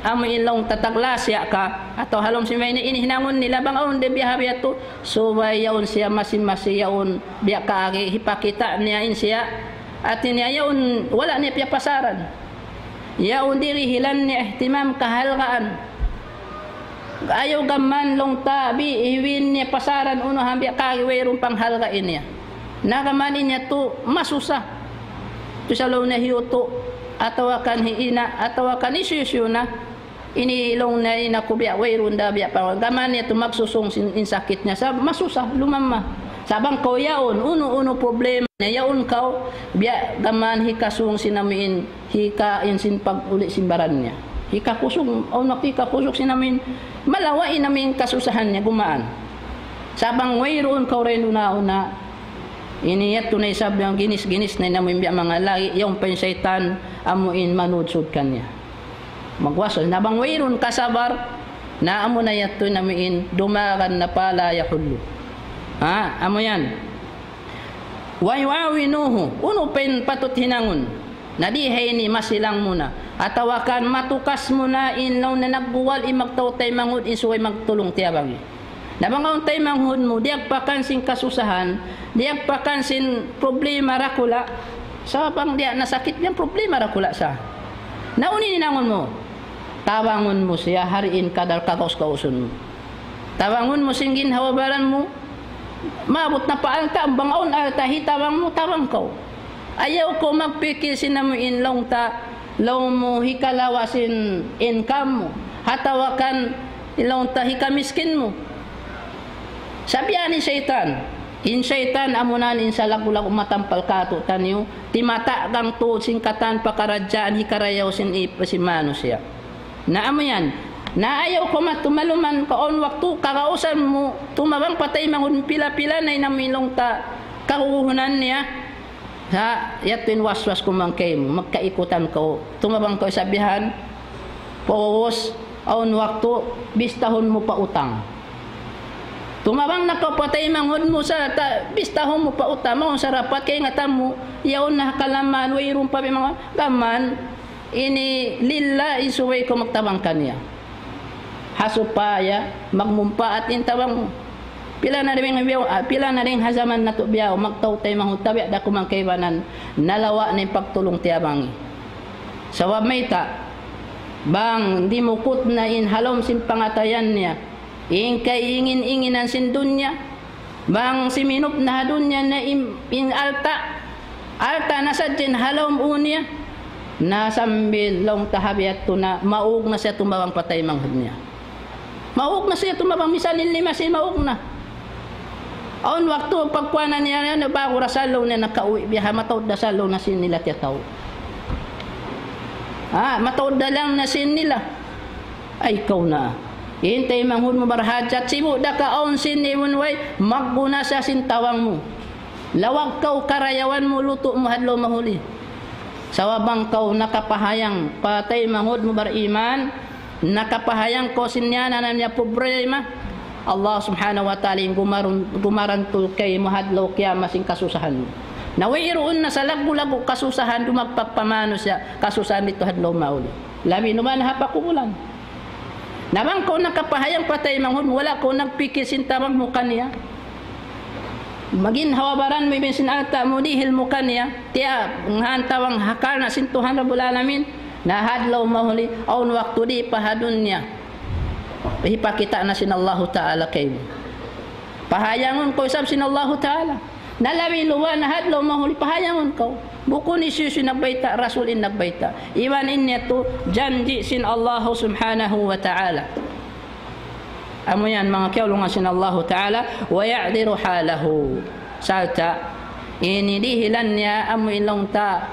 amu in laung ta taglasya ka, atawa ha lawm sin bay ini hinangun nila bang awn da biya' ha biya' tu, subay yaun siya masi-masi yaun biya' kaagi hipakita' niya in siya. Hati niya yaun wala' niya piyapasaran. Yaun dirihilan niya ihtimam kahalgaan. Ayaw gaman laung ta bi, hiwin niya pasaran unu ha biya' kaagi wayruun panghalga' niya. Na gaman niya tu masusa. Tu sa laung niya hiyutu', atawa kan hi ina', atawa kan hisiyu-siyu na. Ini laung niya in aku biya' wayruun da biya' pa. Gaman niya tu magsusung sin, in sakit niya. Sa' masusa, lumamma. Sa' bang kaw yaun, unu-unu problema niya, yaun kaw, biya' gaman hikasung sin amu in, hikain sin pag-uli sin baran niya. Hikakusug, awn waktu hikakusug sin amu in, malawa' in amu in kasusahan niya, gumaan. Sa' bang wayruun kaw dayn una-una, ini yadtu na isab yan ginis-ginis na in amu in biya' manga lagi', yaun pa in saytan, amu in manudsud kaniya. Magwaswas na bang wayruun kasabar, na amu na yadtu in amu in dumagan na فلا يحل. Ha, amu yan. ويعاونه, unu pa in patut hinangun? Na di' ha ini masilang mu na. Atawa kan matukas mu na in laung na nagguwal in magtautay mangud in subay magtulung tiyabangi. Na bang awn taymanghud mu, diyagpakan sin kasusahan, diyagpakan sin problema dakula', sa' bang di' na sakit yan, problema dakula' sa. Na unu in hinangun mu? Tabangun mu siya, ha diin kadar kagaus-gausun mu. Tabangun mu sin ginhawa-baran mu, maabut na pa alta', bang awn alta' hitabang mu, tabang kaw. Ayaw kaw magpikil sin amu in laung ta, laung mu hikalawa' sin income mu. Atawa kan laung ta hikamiskin mu. Sabab yan in saytan. In saytan amuna in salaggu'-laggu' matampal kātu'niyu, timatagang tuud sin katan pakaradjaan hikarayaw sin ip-, sin manusiya'. Na amu yan. Na ayaw kaw matumaluman kaw awn waktu kagausan mu, tumabang pa taymanghud mu pila-pila na in amu in laung ta kaguguhunan niya. Ha, yadtu in waswas ku man kaymu, magkaikutan kaw, tumabang kaw isab bihan, pag'ubus, awn waktu, bistahun mu pa utang. Tumabang na kaw pa taymanghud mu sa, ta-, bistahun mu pa utang, mawn sa dapat kaingatan mu, yaun na kalaman, wayruun pa bimang, laman, ini lillah in subay kaw magtabang kaniya. Ha supaya magmumpaat in tabang mu. Pila na dayn biyaw, ah, pila na dayn ha jaman natu' biyaw, magtaud taymanghud, tabiya' da kuman kaibanan, nalawa' na in pagtulung-tiyabangi. Sabab mayta', bang dimukut na in ha lawm sin pangatayan niya, in kaingin-inginan sin dunya, bang siminup na ha dunya na in, in alta', alta' na sadja in ha lawm ū niya, na sambil laung ta ha biya' yadtu na, maug na siya tumabang pa taymanghud niya. Maug na siya tumabang, misan in lima sin maug na. Awn waktu pagkuhanan niya, na ba'gu da sa laung niya nakauwi' biya' ha, mataud da sa laung na sin nila tiyataud. Ah, mataud da laung na sin nila. Ay, kaw na. In taymanghud mu barhajat, sibu' da ka awn sin imun way, magguna sa sin tawang mu. Lawag kaw karayawan mu, lutu' mu ha adlaw mahuli. Sabab bang kaw nakapahayang pa taymanghud mu bariman, nakapahayang kaw sin niyananam niya problema, Allah Subhanahu wa Ta'ala in gumarun-, gumarantul kaymu ha adlaw kiyamat sin kasusahan mu. Na wayruun na salaggu'-laggu' kasusahan dumagpak pa manusiya', kasusahan didtu ha adlaw mahuli. Labi na man ha pakubulan. Na bang kaw nakapahayang pa taymanghud mu, wala' kaw nagpikil sin tabang mu kaniya. Maginhawa-baran mu iban sin alta' mu dihil mu kaniya, tiya' ngān tabang ha karna' sin Tuhan Rabbul Alamin, na ha adlaw mahuli, awn waktu di' pa ha dunya, hipakita' na sin Allahu Ta'ala kaymu. Pahayangun kaw isab sin Allahu Ta'ala. Na labi luba' na ha adlaw mahuli pahayangun kaw. Bukun hisiyu-siyu in nagbayta', Rasul in nagbayta'. Iban in yadtu janji' sin Allahu Subhanahu wa Ta'ala. Amu yan, manga kiyaulungan sin Allahu Ta'ala, ويعذر حاله. Sarta', ini dihilan niya amu in laung ta,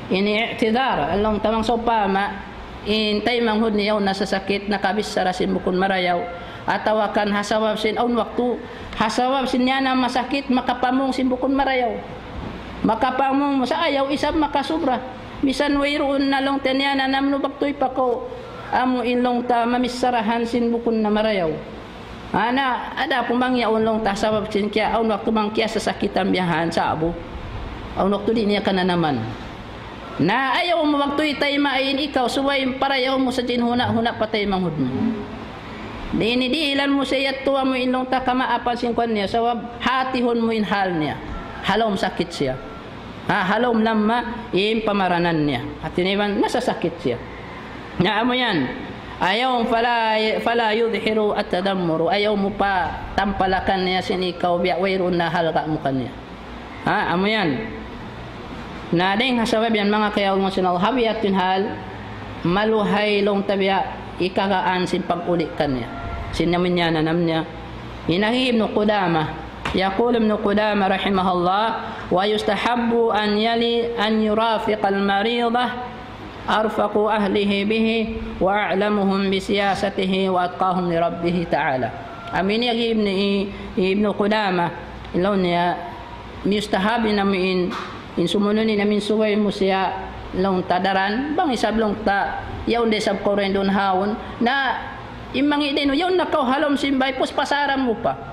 ini i'tidhar, laung ta bang sawpama, in taymanghud niya yaun na sasakit, nakabichara sin bukun marayaw. Atawa kan ha sabab sin awn waktu, ha sabab sin niyanam masakit, makapamung sin bukun marayaw. Makapamung sa ayaw isab makasubra. Misan wayruun na laung ta niyananam nu bagtuy pa kaw. Amu in laung ta mamicharahan sin bukun na marayaw. Ana, adapun bang yaun laung ta sabab sin kiya, awn waktu bang kiyasasakitan biya' ha yan sa'bu. Awn waktu di' niya kananaman. Na ayaw mu waktu itay main ikaw, subay parayaw mu sadja in huna'-huna' pa taymanghud mu. Di' ini dihilan mu siya yadtu amu in laung ta kamaapan sin kuwan niya, sabab hatihun mu in hal niya. Ha lawm sakit siya. Ha, ha lawm lamma in pamaranan niya. Hati niya iban nasasakit siya. Na amu yan. Ayaw فلا، فلا يظهر التذمر. Ayaw mu patampalakan niya sin ikaw biya' wayruun na halga' mu kaniya. Ha, amu yan. Na dayn ha sabab yan manga kiyaulungan sin Allah, ha biya' yadtu in hal, maluhay laung ta biya' ikagaan sin pag-uli kaniya. Sin amu in niyananam niya. In agi hi Ibnu Qudamah, يقول ابن قدامة رحمه الله: ويستحب أن يلي، أن يرافق المريض أرفق أهله به وأعلمهم بسياسته وأتقاهم لربه تعالى. Amu ini agi hi Ibnu, hi Ibnu Qudamah, laung niya, mustahab in amu in, in sumunun in amu in subay mu siya laung ta daran, bang isab laung ta, yaun da isab kaw dayn duun haun, na in mangi' dayn, yaun na kaw ha lawm sin bay, pus pasaran mu pa.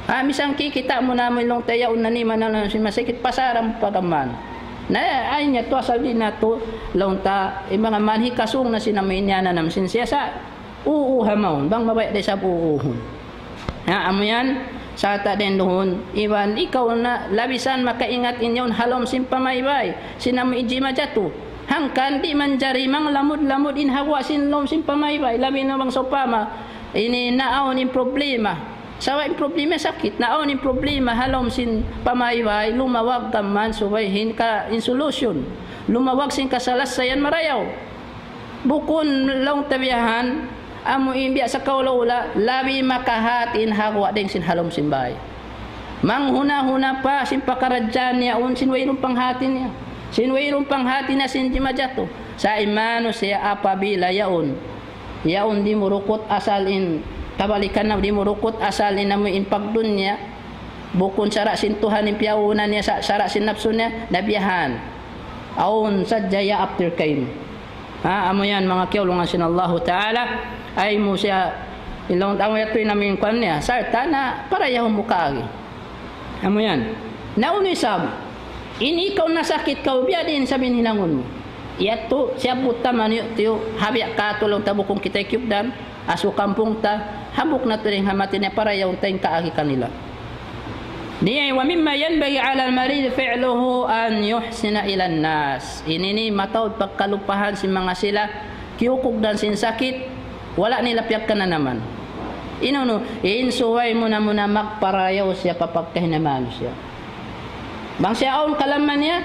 Ah, misan kikita' mu na amu in laung ta yaun na niman na sin masakit, pasaran mu pa kaman. Na, ay niya tu asal di' na tu, laung ta, in manga man hikasung na sin amu in niyananam sin siya sa, uu ha mawn, bang mabaya' da isab uuhun. Ha, amu yan, sa' ta' dayn duun, iban ikaw na labi san makaingat in yaun ha lawm sin pamaybay, sin amu in jimajatu. Hangkan di' manjari manglamud-lamud in hawa sin lawm sin pamaybay, labi na bang sawpama, ini naawn in problema. Sabab in problema sakit, naawn in problema ha lawm sin pamaybay, lumawag ka man subay in ka, in solution. Lumawag sin kasalasayan marayaw. Bukun laung ta biya' han, amu in biya' sa kaula-ula, labi makahati in hawa dayn sin ha lawm sin bay. Manghuna-huna pa sin pakaradjaan niya yaun sin wayruun panghati niya. Sin wayruun panghati niya sin jimajatu. Sa' in manusiya' apabila yaun, yaun dimurukut asal in, kabalikan na dimurukut asal in amu in pagdunya, bukun sara' sin Tuhan in piyaunan niya, sa-, sara' sin napsu niya, na biya' han. Awn sadja ya after kaymu. Ha, amu yan, manga kiyaulungan sin Allahu Ta'ala, ay mu siya, in laung ta amu yadtu in amu in kuwan niya, sarta' na parayahun mu kaagi. Amu yan. Na unu isab, in ikaw nasakit kaw, biya' diin isab in hinangun mu. Yadtu, siyabbut ta maniyu'-tiyu', ha biya' katu' laung ta bukun kita kiyugdan, asu kampung ta, hambuuk natu' dayn ha mati niya parayahun ta in kaagi kanila. Niya, ومما ينبغي على المريض فعله أن يحسن إلى الناس. Ini ini mataud pagkalupahan sin manga sila, kiyukugdan sin sakit, wala' nila piyagkananaman. Unu, in subay muna-muna magparayaw siya pa pagkahi manusiya'. Bang siya awn kalamman niya,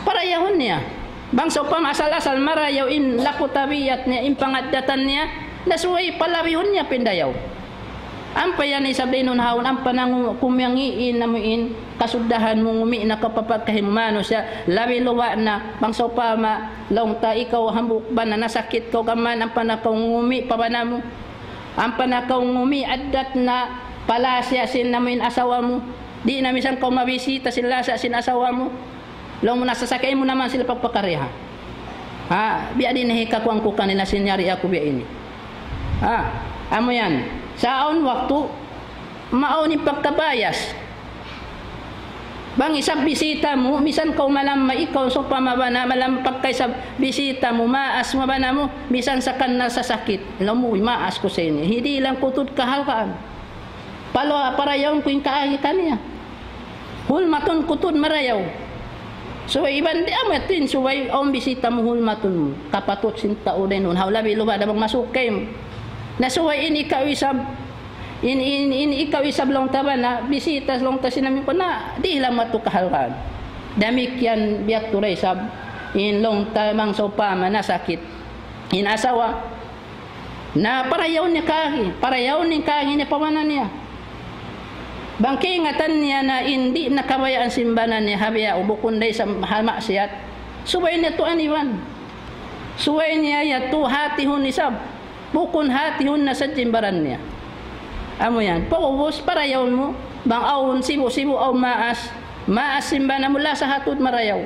parayahun niya. Bang sawpama asal-asal marayaw in laku tabiat niya, in pangaddatan niya, na subay palabihun niya pa in dayaw. Ampa yan isab dayn duun ha yaun, ampa na ngu-, kumiyangi in amu in kasuddahan mu ngumi' na kaw pa pagkahi manusiya', labi luba' na, bang sawpama, laung ta ikaw hambuuk bana nasakit kaw gam mayan, ampa na kaw ngumi' pa bana mu. Ampa na kaw ngumi' addat na pa lasa sin amu in asawa mu. Di' na misan kaw mabisita sin lasa sin asawa mu. Laung mu nasasakit mu naman sila pagpakariha. Ha, biya' diin in hikakuwan ku kanila sin yari aku biya' ini. Ha, amu yan. Sa' awn waktu, maawn in pagkabayas. Bang isab bisita mu, misan kaw malamma ikaw sawpama bana, malamma pagka isab bisita mu, maas mu bana mu, misan sa kan nasasakit. Laung mu, maas ku sa ini. Hidilang kutud kahalgaan. Palo, parayawun ku in kaagi kaniya. Hulmatun kutud marayaw. Subay iban di' amu yadtu in subay awn bisita mu hulmatun mu. Kapatut sin tau dayn duun. Haw labi luba' da bang masuk kaymu. Na subay in ikaw isab, in, in, in ikaw isab laung ta bana, bisita laung ta sin amu in kuwan na, di' lamma tu kahalgaan. Damikkiyan biya' tu da isab, in laung ta bang sawpama nasakit in asawa. Na parayawun niya kaagi, parayawun niya kaagi niya pa bana niya. Bang kaingatan niya na in di' na kabayaan sin bana niya ha biya' bukun da isab ha maksiyat, subay niya tuud iban. Subay niya yadtu hatihun isab. Bukun hatihun na sadja in baran niya. Amu yan. Pag'ubus, parayawun mu, bang awn sibu'-sibu' awn maas, maas sin bana mu lasa ha tuud marayaw.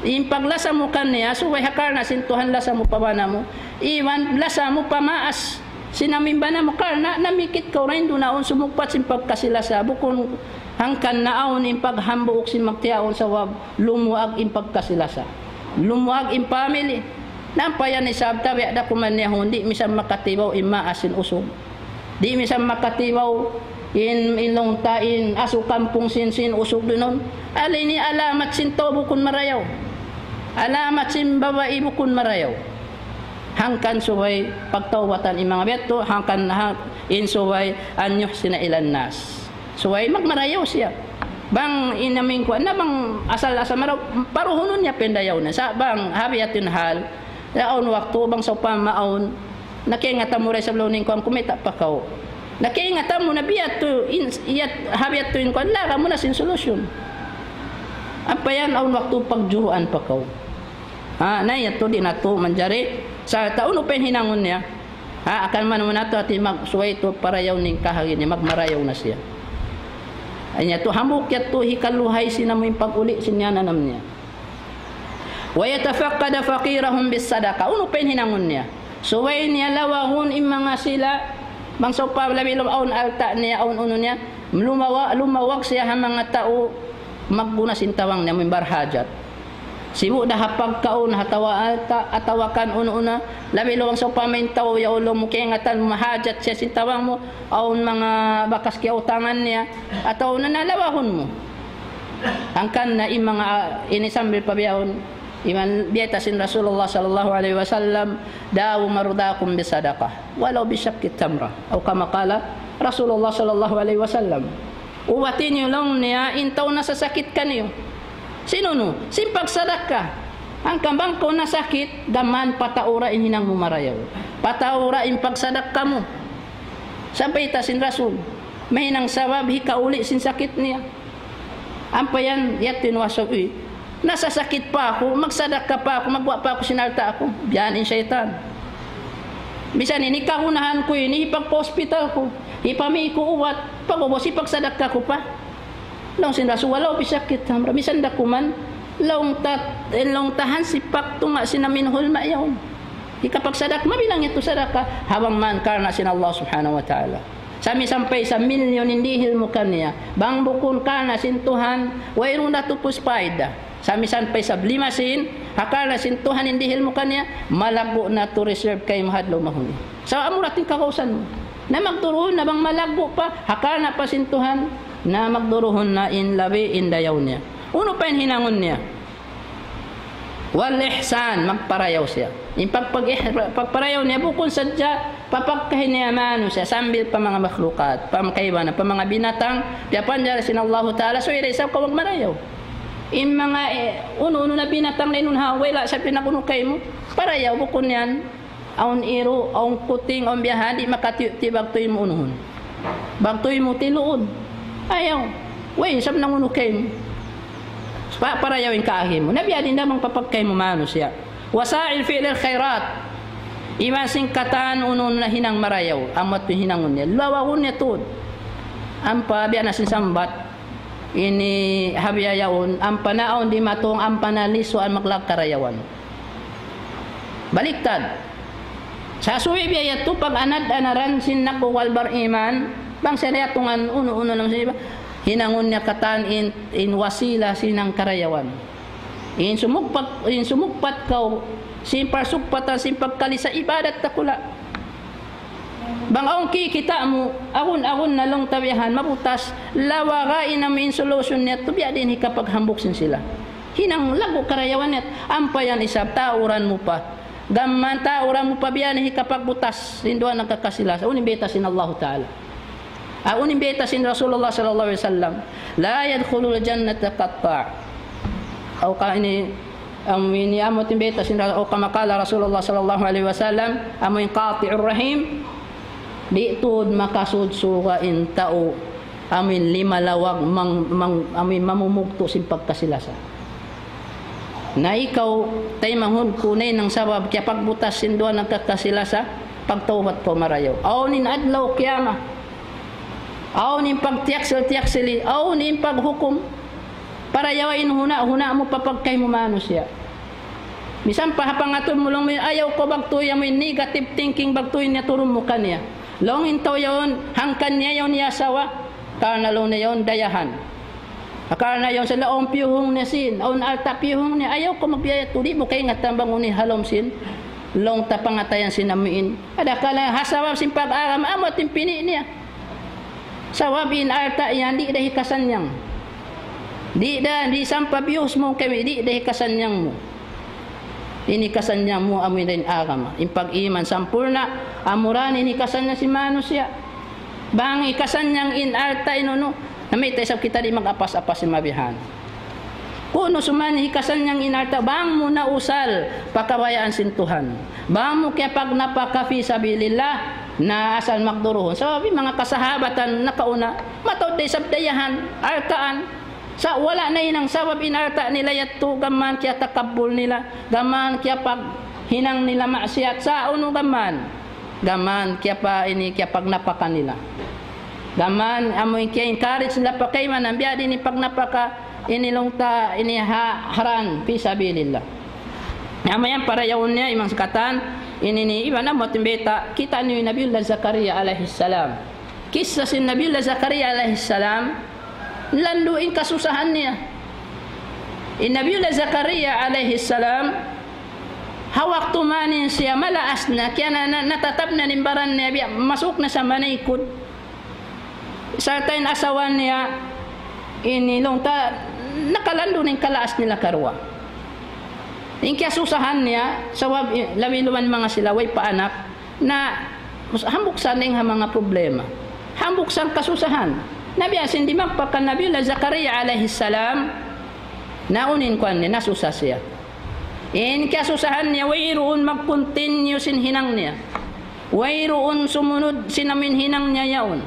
In paglasa mu kaniya, subay ha karna' sin Tuhan lasa mu pa bana mu. Iban lasa mu pa maas sin amu in bana mu karna' namikit kaw dayn duun awn sumugpat sin pagkasi-lasa. Bukun hangkan na awn in paghambuuk sin magtiyaun sabab lumuag in pagkasi-lasa. Lumuag in family. Na ampa yan isab tabiya' da kuman niya yaun, di' misan makatibaw in maas sin usug. Di' misan makatibaw in, in laung ta in asu kampung sin, sin usug duun. Hal ini alamat sin tau bukun marayaw. Alamat sin babai bukun marayaw. Hangkan subay pagtawbatan in manga biya' yadtu, hangkan ha-, in subay أن يحسن إلى الناس. Subay magmarayaw siya. Bang in amu in kuwan na bang asal-asal marayaw, paruhunun niya pa in dayaw niya. Sa' bang ha biya' yadtu in hal, na awn waktu bang sawpama awn, na kaingatan mu da isab laung niya in kuwan kumita' pa kaw. Na kaingatan mu na biya' yadtu in, iyat, ha biya' yadtu in kuwan, laga mu na sin solution. Ampa yan awn waktu pagjuruan pa kaw. Ha, na yadtu di' natu' manjari. Sa' ta unu pa in hinangun niya. Ha, akan man muna tu hati mag-, subay tu parayaw niya in kahari niya, magmarayaw na siya. Ay niya tu hambuuk yadtu hikaluhay sin amu in pag-uli sin yan anam niya. ويتفقد فقيرهم بالصدقة. Unu pa in hinangun niya. Subay niya lawahun in manga sila, bang sawpama labi laung awn alta' niya, awn unu niya, lumawa-, lumawag siya ha manga tau, magguna sin tabang niya, amu in barhajat. Sibu' da ha pagkaun, atawa alta', atawa kan unu-unu. Labi luwang sa upama in tau yaun laung mu kaingatan mahajat siya sin tawang mu, awn manga bakas kiyautangan niya, atawa na nalawahun mu. Hangkan na in manga, ah, ini sambil pa bihaun, iban biyayta' sin Rasulullah sallallahu alayhi wasallam, داووا مرضاكم بالصدقة ولو بشق تمرة. أو كما قال رسول الله صلى الله عليه وسلم. Ubati niyu laung niya in tau nasasakit kaniyu. Sin unu? Sin pagsadakka. Hangkan bang kaw nasakit, gam mayan pataura in hinang mu marayaw. Pataura in pagsadakka mu. Sampay ta sin Rasul. Mahinang sabab hikauli sin sakit niya. Ampa yan, yadtu in wasap, uy. Nasasakit pa aku, magsadakka pa aku, magguwa' pa aku sin alta' aku. Biya' yan in saytan. Misan ini kagunahan ku ini, hipagpa-hospital ku, hipamī ku ubat, pag'ubus hipagsadakka ku pa. Laung sin Rasul, ولو بشق تمرة. Misan da kuman, laung ta, eh, laung ta hansipak tunga' sin amuin hulma yaun. Hikapagsadakka, mabilang yadtu sadakka, ha bang man karna' sin Allah Subhanahu wa Ta'ala. Sami sampay sa milyun in dihil mu kaniya. Bang bukun karna' sin Tuhan, wayruun da tupus payda. Sami sampay sa lima sin, ha karna' sin Tuhan in dihil mu kaniya, malaggu' na tu reserve kaymu ha adlaw mahuli. Sa' amu ra in kagausan mu. Na magduruhun na bang malaggu' pa, ha karna' pa sin Tuhan, na magduruhun na in labi in dayaw niya. Unu pa in hinangun niya? والإحسان, magparayaw siya. In pag-, pag-, pagparayaw niya, bukun sadja pa pagkahi niya manusiya', sambil pa manga makhlukat, pa kaibanan, pa manga binatang, piyapanjari sin Allahu Ta'ala, subay da isab kaw magmarayaw. In manga, eh, unu-unu na binatang na inun ha, wala' siya pinag-unu kaymu, parayaw, bukun yan. Awn iru', awn kuting, awn biya' ha yan, di' makatiyu'-tiyu' bagtuy mu unuhun. Bagtuy mu tiluun. Ayaw. Way, isab nangunu kaymu. Pa-, parayaw in kaahi mu. Na biya' diin da bang pa pagkahi mu manusiya'. وسارعوا في الخيرات. Iban sin katan unu-unu na hinang marayaw. Amu yadtu in hinangun niya. Lawagun niya tuud. Ampa biya' na sin sambat. Ini ha biya' yaun. Ampa na awn dimatung. Ampa na lisuan maglawag karayawan. Baliktad. Sa' subay biya' yadtu pag-anad-anaran sin nagkukuwal bar-iman, bang siya na yatungan unu-unu na sin iba. Hinangun niya katan in, in wasila sin hangkarayawan. In sumugpat, in sumugpat kaw, sin parsugpatan, sin pagkalisa ibadat dakula'. Bang awn kikita' mu, awn-awn na laung ta biya' yan, mabutas, lawaga in amu in solution niya, tu biya' diin hikapaghambuuk sin sila. Hinang laggu' karayawan niya, ampa yan isab, tauran mu pa. Gam mayan tauran mu pa biya' na hikapagbutas, sin duwa nagkakasi-lasa. Unu in bayta' sin Allahu Ta'ala. Ah, unu in bayta' sin Rasulullah sallallahu alayhi wasallam. لا يدخل الجنة قطاع. Aw ka ini, amu ini amu in bayta' sin Ra-, أو كما قال رسول الله صلى الله عليه وسلم, amu in قاطع الرحم, di' tuud makasud surga' in tau amu in limalawag mang-, mang-, amu in mamumugtu' sin pagkasi-lasa. Na ikaw, taymanghud ku, nahinang sabab kiyapagbutas sin duwa nagkakasi-lasa, pagtawbat kaw marayaw. Awn in adlaw kiyamat. Awn in pagtiyaksil-tiyaksili, awn in paghukum. Parayawa in huna'-huna' mu pa pagkahi mu manusiya'. Misan pa ha pangatud mu laung mu, ayaw kaw bagtuy amu in negative thinking, bagtuy niya turun mu kaniya. Laung in tau yaun, hangkan niya yaun iyasawa, karna' laung niya yaun dayahan. Karna' yaun sa' laung piyuhung niya sin, awn alta' piyuhung niya, ayaw kaw magbiya' yadtu, di' mu kaingatan bang unu in ha lawm sin, laung ta pangatayan sin amu in. Adakala ha sabab sin pag-agama, amu in pini' niya. Sabab in alta' yan, di' da hikasannyang. Di' da, di' sampay biyus mu kami, di' da hikasannyang mu. In hikasannyang mu amu in agama. In pag-iman sampurna', amura in hikasannyang sin manusiya'. Bang hikasannyang in alta' in unu, na mayta' isab kita di' mag-apas-apas sin mabihan. Kunu' suman hikasannyang in alta', bang mu nausal pa kabayaan sin Tuhan. Bang mu kiyapagnapaka fi sabilillah, na asal magduruhun. Sabab in manga kasahabatan nakauna, mataud da isab dayahan, altaan. Sa' wala' nahinang sabab in alta' nila yadtu, gam mayan kiyatakabbul nila, gam mayan kiyapaghinang nila maksiyat, sa' unu gam mayan. Gam mayan kiyapa-, ini kiyapagnapaka nila. Gam mayan amu in kiya-encourage nila pa kaibanan, biya' diin in pagnapaka, ini laung ta, ini ha-, haran, fi sabilillah. Amu yan parayawun niya, iban sin katan, ini ni, iban amu in bayta', kita' niyu Nabiullah Zakaria alayhi salam. Kissa sin Nabiullah Zakaria alayhi salam, landu' in kasusahan niya. In Nabiullah Zakaria alayhi salam, ha waktu mayan siya malaas na, kiya na, na, natatab na in baran niya, biya' masuuk na sa manaykud. Sarta' in asawa niya, ini laung ta, nakalandu' in kalaas nila karuwa. In kiyasusahan niya, sabab, i-, labi luman manga sila, way pa anak, na hambuuk sa dayn ha manga problema. Hambuuk sa kasusahan. Na biya' sin dimagpak kan Nabiullah Zakaria alayhi salam, na unu in kuwan niya, nasusa siya. In kiyasusahan niya, wayruun mag-continue sin hinang niya. Wayruun sumunud sin amuin hinang niya yaun.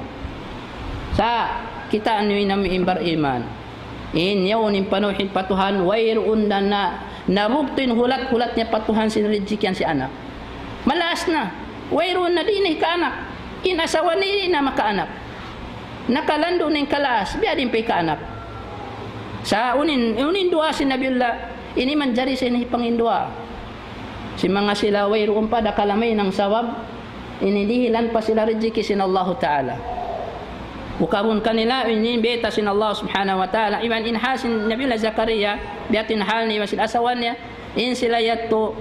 Sa' kita' niyu in amuin bariman. In yaun in panuhin pa Tuhan, wayruun na, na, nabugtu' in hulat-hulat niya pa Tuhan sin rijiki' yan sin anak. Malaas na, wayruun na, di' na hikaanak. In asawa niya di' na makaanak. Nakalandu' na in kalaas, biya' diin pa hikaanak. Sa' unu in, unu in duwaa sin Nabiullah, ini manjari sin hipanginduwaa. Sin manga sila wayruun pa dakala' mahinang sabab, ini dihilan pa sila rijiki' sin Allahu Ta'ala. Ukabun kanila ini bayta' sin Allah Subhanahu wa Ta'ala. Iban in hal sin Nabiullah Zakaria, biya' ha yan in hal niya iban sin asawa niya, in sila yadtu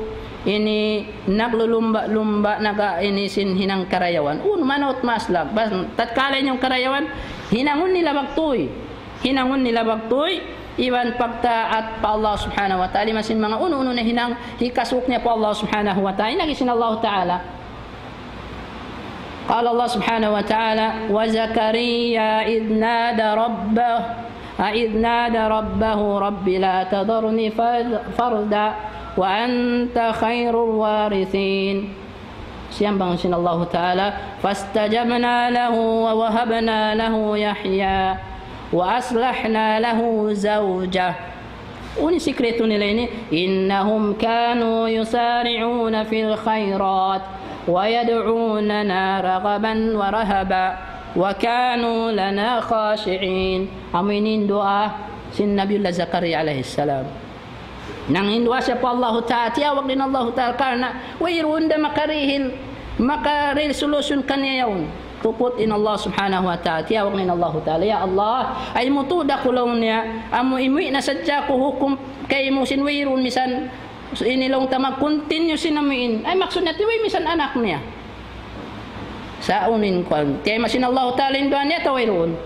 ini naglulumba'-lumba' naga ini sin hinang karayawan. Unu manut masla, bas tatkala in karayawan, hinangun nila bagtuy. Hinangun nila bagtuy, iban pagtaat pa Allah Subhanahu wa Ta'ala, iban sin manga unu-unu na hinang hikasuuk niya pa Allah Subhanahu wa Ta'ala. In agi sin Allah Ta'ala. قال الله سبحانه وتعالى: وزكريا إذ نادى ربه، إذ نادى ربه: رب لا تذرني فرد-، فردا وأنت خير الوارثين. Siyambung sin Allahu Ta'ala, فاستجبنا له ووهبنا له يحيى وأصلحنا له زوجه. Unu in sikretu nila ini, إنهم كانوا يسارعون في الخيرات ويدعوننا رغبا ورهبا وكانوا لنا خاشعين. Amu ini in duwaa sin Nabiullah Zakaria alayhi salam. Nanghinduwaa siya pa Allahu Ta'ala, tiyawag niya in Allahu Ta'ala, karna' wayruun da makarihil, makarihil solution kaniya yaun. Tuput in Allah Subhanahu wa Ta'ala, tiyawag niya in Allahu Ta'ala, "Ya Allah, aymutu' da aku," laung niya, "amu imuwi' na sadja aku hukum kaymu sin wayruun misan, ini laung ta mag-continue sin amuin." Ay, maksud niya, way misan anak niya. Sa' unu in kuwan. Tiyayma' sin Allahu Ta'ala in duwaa niya atawa wayruun?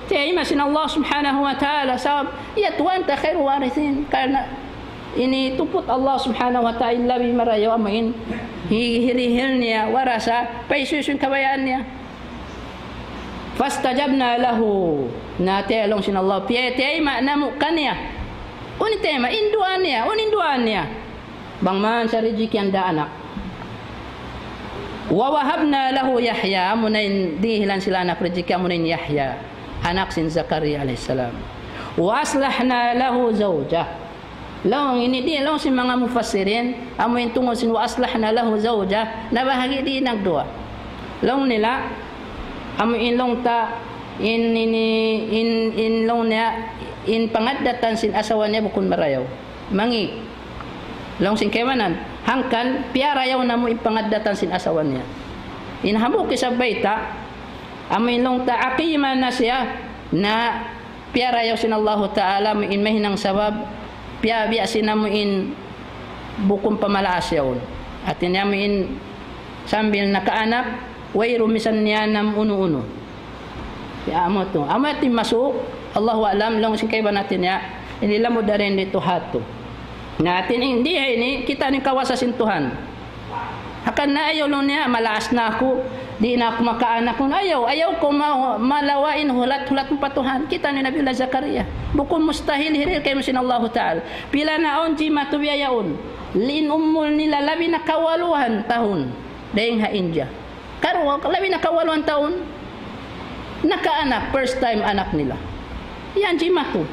Tiyayma' sin Allah Subhanahu wa Ta'ala. Sabab, ya Tuhan, ta khairu warithin. Karna' ini tuput Allah Subhanahu wa Ta'ala in labi marayaw amuin hi-, hirihil niya, warasa, paysuy-suy in kabayaan niya. فاستجبنا له. Na tiyayma' laung sin Allah. Tiya-, tiyayma' namu' kaniya. Unu in tiyayma', in duwaa niya, unu in duwaa niya. Bang man siya rijikian da anak. ووهبنا له يحيى, amuna in dihilan sila anak rijiki, amuna in Yahya, anak sin Zakaria alayhi salam. وأصلحنا له زوجه. Laung ini di, laung sin manga mufassirin, amu in tungud sin وأصلحنا له زوجه, nabahagi' di nagduwa. Laung nila, amu in laung ta, in, in, in, in laung niya, in pangaddatan sin asawa niya bukun marayaw. Mangi'. Laung sin kaibanan, hangkan piyarayaw namu' in pangaddatan sin asawa niya. In hambuuk isab bayta', amu in laung ta aqima na siya, na piyarayaw sin Allahu Ta'ala, amu in mahinang sabab, piyabiya' sin amu in bukun pa malaas yaun. Hati niya amu in sambil nakaanak, wayruun misan niyanam unu-unu. Ya, amu tu. Amu yadtu in masuuk, Allahu a'lam, laung sin kaibanan hati niya, ini lamud da dayn di Tuhan tu. Na hati niya, di ini, kita' in kawasa sin Tuhan. Hangkan na ayaw laung niya, malaas na aku, di' na aku makaanak. Ayaw, ayaw kaw ma-, malawa' in hulat-hulat mu pa Tuhan. Kita' niyu Nabiullah Zakaria. Bukun mustahil hirihil kaymu sin Allahu Ta'ala. Pila na awn jimatu biya' yaun. In umul nila labi na kawaluan tahun. Dayn ha India. Karuwa, labi na kawaluan tahun, nakaanak, first time anak nila. Yan jimatu.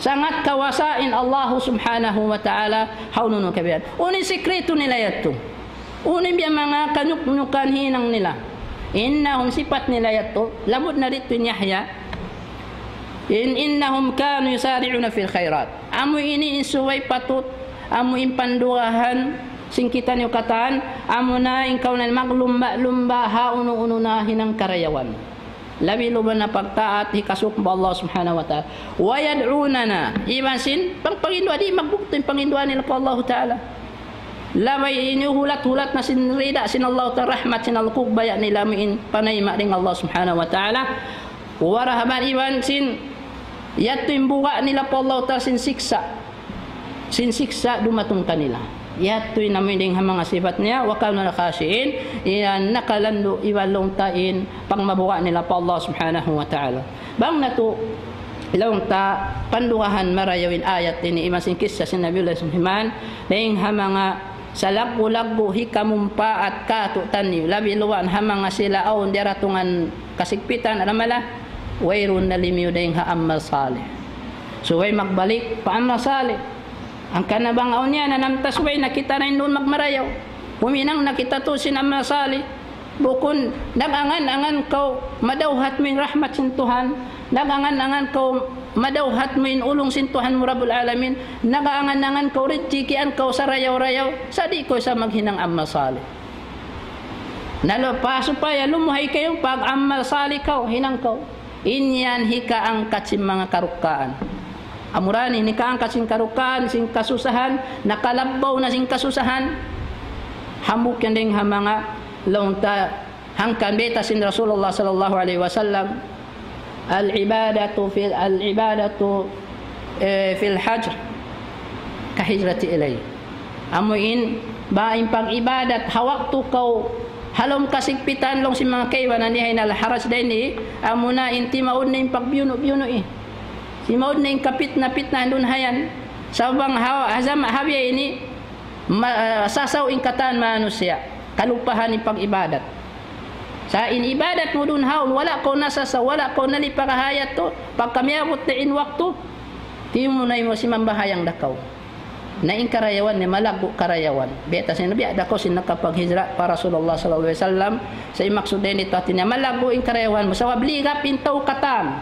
Sangat kawasa in Allah Subhanahu wa Ta'ala, ha unu-unu kabayaan. Unu in sikritu nila yadtu. Unu in biya' manga kanyuk-nyukan hinang nila. إنهم, sipat nila yadtu, lamud na didtu in Yahya. In, إنهم كانوا يسارعون في الخيرات. Amu ini in subay patut, amu in pandugahan, sin kitaniyu katan, amuna in kaw na maglumba'-lumba' ha unu-unu na hinang karayawan. Labi-labi na pagtaat, hikasuk pa Allah Subhanahu wa Ta'ala. ويدعوننا, iban sin, pang-, panginduwaa, di' magbugtu' in panginduwaa nila pa Allah Ta'ala. Labay ini hulat-hulat na sin rida sin Allah Ta'ala, rahmat sin Allah, kugbaya' nila amu in panayma' dayn Allah Subhanahu wa Ta'ala. ورهبا, iban sin, yadtu in buga' nila pa Allah Ta'ala sin siksa'. Sin siksa' dumatung kanila. Yadtu in amu in dayn ha manga sipat niya, وكانوا خاشعين, iyan nakalandu' iban laung ta in pangmabuga' nila pa Allah Subhanahu wa Ta'ala. Bang natu', laung ta, pandugahan marayaw in ayat ini, iban sin kissa sin Nabiullah Sulaiman, dayn ha manga salaggu'-laggu' hikamumpaat kātu'niyu, labi-labi na ha manga sila awn diyaratungan kasigpitan, alamala, wayruun na limiyu dayn ha amal salih. Subay magbalik pa amal salih. Hangkan na bang awn yan, nanamta subay na kita na in duun magmarayaw. Huminang na kita tuud sin amal salih. Bukun, nag-angan-angan kaw madawhat mu in rahmat sin Tuhan. Nag-angan-angan kaw madawhat mu in ulung sin Tuhan mu Rabbul Alamin. Nag-angan-angan kaw rijikian kaw sarayaw-rayaw. Sa' di' kaw sa maghinang amal salih. Na lu-, pa supaya lumuhay kaw pag-amal salih kaw, hinang kaw. In yan hikaangkat sin manga karukkaan. Amura ini in hikaangkat sin karukkaan, sin kasusahan, nakalabbaw na sin kasusahan. Hambuuk yan dayn ha manga laung ta hangkan bayta' sin Rasulullah sallallahu alayhi wasallam, العبادة في، العبادة، eh, في الحجر كالهجرة إليه. Amu in, ba in pag-ibadat, ha waktu kaw ha lawm kasigpitan, laung sin manga kaibanan, di' ha in al-haraj dayn di, amuna in timaud na in pagbiyunu'-biyunu' eh. Timaud na in kapitna-pitna duun ha yan. Sabab bang ha, ha zam-, ha biya' ini, ma-, ah, sasaw in katan manusiya'. Kalupahan in pag-ibadat. Sa' in ibadat mu duun haun, wala' kaw nasasaw, wala' kaw nalipaghayat tu, pagka miyabut na in waktu, timuna mu simambahayang da kaw. Na in karayawan niya, malaggu' karayawan. Bayta' sin Nabi, biya' da kaw sin nakapaghijra pa Rasulullah sallallahu alayhi wasallam. Sa' in maksud dayn di hati niya, malaggu' in karayawan mu. Sabab ligap in tau katan.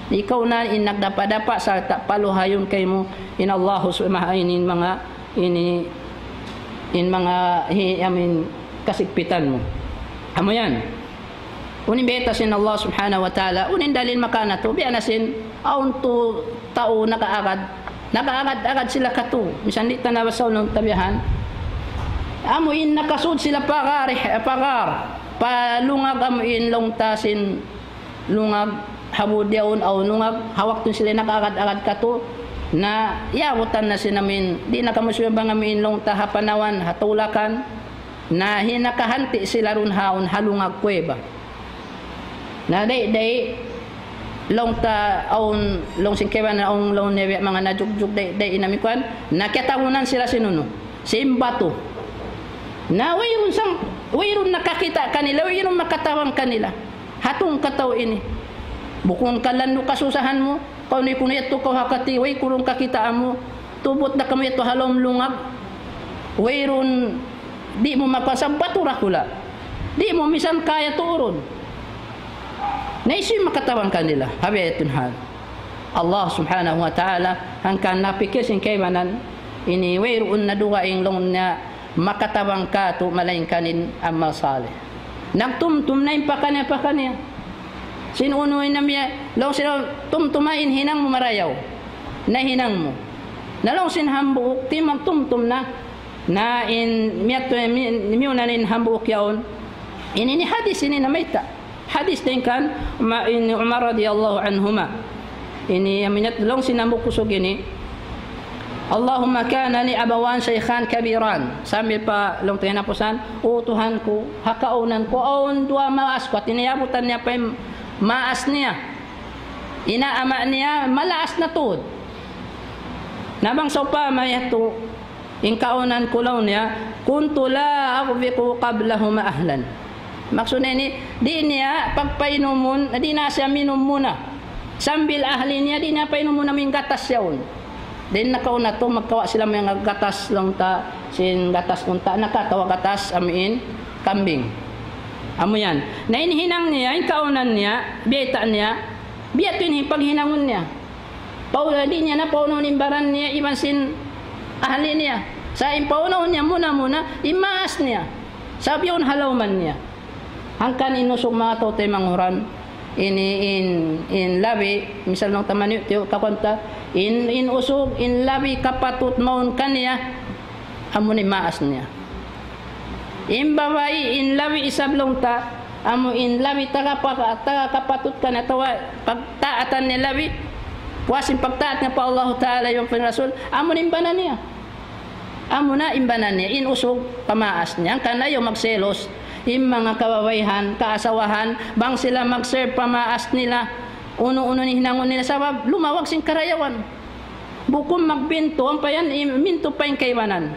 Ikaw na in nagdapa-dapa sarta' paluhayun kaymu in Allah subhanahu, in manga, in, in manga, hi-, amin, kasigpitan mu. Amu yan. Unu in bayta' sin Allah subhanahu wa ta'ala, unu in dalil makanatu, biya' na sin, awn tu tau nakaagad, nakaagad-agad sila katu, misan di' ta na basaun tabihan. Amu in nakasud sila pa ghar, pa ghar, pa lungag amu in laung ta sin lungag, ha bud yaun aw lungag, ha waktu sila nakaagad-agad katu, na yabutan na sin amin, di' na kamu sumambahayang amin laung ta ha panawan, ha tulakan, na hinakahanti' sila duun haun ha lungag kuweba. Na day-day, laung ta awn, laung sin kaibanan awn laung niya manga najugjug day-day in amu in kuwan, na kiyatabunan sila sin unu, sin batu. Na wayruun sang, wayruun nakakita' kanila, wayruun makatabang kanila. Hatu in kataw ini. Bukun ka landu' kasusahan mu, kaw ni kunu' yadtu kaw ha kati, way kurung kakitaan mu, tubut da kamu yadtu ha lawm lungag. Wayruun, di' mu mapasabbat urakula. Di' mu misan kaya tuurun. Na hisiyu in makatabang kanila, ha biya' yadtu in hal. Allah subhanahu wa ta'ala, hangkan napikil sin kaibanan, ini wayruun na dugaing laung niya makatabang katu' malaingkan in amal salih. Nagtumtum na in pakaniya-pakaniya. Sin unu in namiya, laung sila tumtuma in hinang mu marayaw. Na hinang mu. Na laung sin hambuuk, timagtumtum na. Na in miyat-, mi-, miyuna in hambuuk yaun. Ini, ini hadis ini namayta'. Hadis dayn kan ma-, in Umar radiyallahu anhuma. Ini amu in laung sin hambuuk kusug ini. اللهم كان لي أبوان شيخان كبيران. Sambil pa laung ta hinapusan, "O Tuhan ku, ha kaunan ku, awn duwa maas ku, at ini yabutan niya pa in maas niya. Ina' ama' niya, malaas na tuud." Na bang sawpama yadtu, in kaunan ku laung niya, كنت لا أغبق قبلهما أهلا. Maksud niya ini, di' niya pagpainumun, di' na siya minum muna. Sambil ahli niya, di' niya painumun amu in gatas yaun. Dayn nakauna tu, magkawa' sila manga gatas laung ta, sin gatas unta', nakatawa gatas amu in kambing. Amu yan. Na in hinang niya, in kaunan niya, bayta' niya, biya' tu in paghinangun niya. Pauna, di' niya na paunahun in baran niya, iban sin ahli niya. Sa' in paunahun niya muna-muna, in maas niya. Sabab yaun ha lawman niya. Hangkan in usug manga tau taymanghud, Ini in, in labi, misal laung ta manyu, tiyu' kakuan ta, in, in usug, in labi kapatut mawn kaniya, amu in maas niya. In babai, in labi isab laung ta, amu in labi taga pa-, taga kapatut kaniya, atawa pagtaatan niya labi, puas in pagtaat niya pa Allahu Ta'ala iban pa Rasul, amu in bana niya. Amu na in bana niya, in usug pamaas niya. Hangkan ayaw magselos in manga kababaihan, kaasawahan, bang sila mag-serve pamaas nila, unu-unu in hinangun nila, sabab lumawag sin karayawan. Bukun magbintu, ampa yan, i-, mintu pa in kaibanan.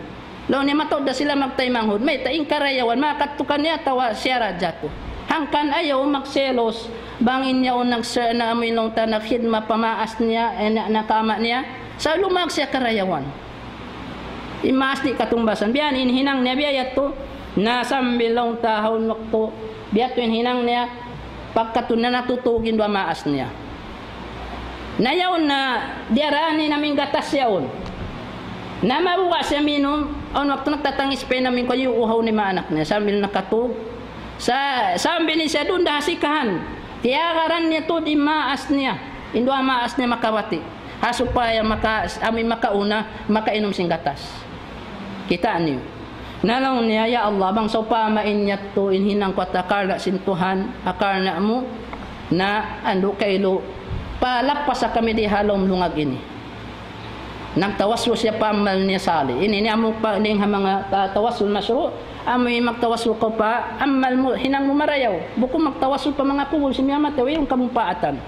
Laung niya mataud da sila magtaymanghud, mayta' in karayawan, makadtu kaniya atawa siya ra jatu. Hangkan ayaw magselos, bang in yaun nag-, na amu in laung ta nagkhidma pamaas niya, eh, na, nakama niya, sa' lumawag siya karayawan. In maas di' katungbasan. Biya' ini in hinang niya, biya' yadtu. Na sambil laung ta ha awn waktu. Biya' yadtu in hinang niya. Pagkadtu na natutug in duwa maas niya. Na yaun na diyarani na in gatas yaun. Na mabuga' siya minum, awn waktu nagtatangis pa in amu in kuwan, iyuuhaw niya in manga anak niya. Sambil nakatug. Sa-, sambil in siya duun da ha sikahan. Tiyagaran niya tuud in maas niya. In duwa maas niya makabati'. Ha supaya maka-, amu in makauna, makainum sin gatas. Kita' niyu. Na laung niya, "Ya Allah, bang sawpama in yadtu in hinang ku ha karna' sin Tuhan, ha karna' mu, na andu' kailu, palappasa kami di ha lawm lungag ini." Nagtawassul siya pa amal niya salih. Ini, ini amu pa, ini ha manga, ah, tawassul mashru', amu in magtawassul kaw pa amal mu, hinang mu marayaw. Bukun magtawassul pa manga kubul sin miyatay, wayruun kamumpaatan.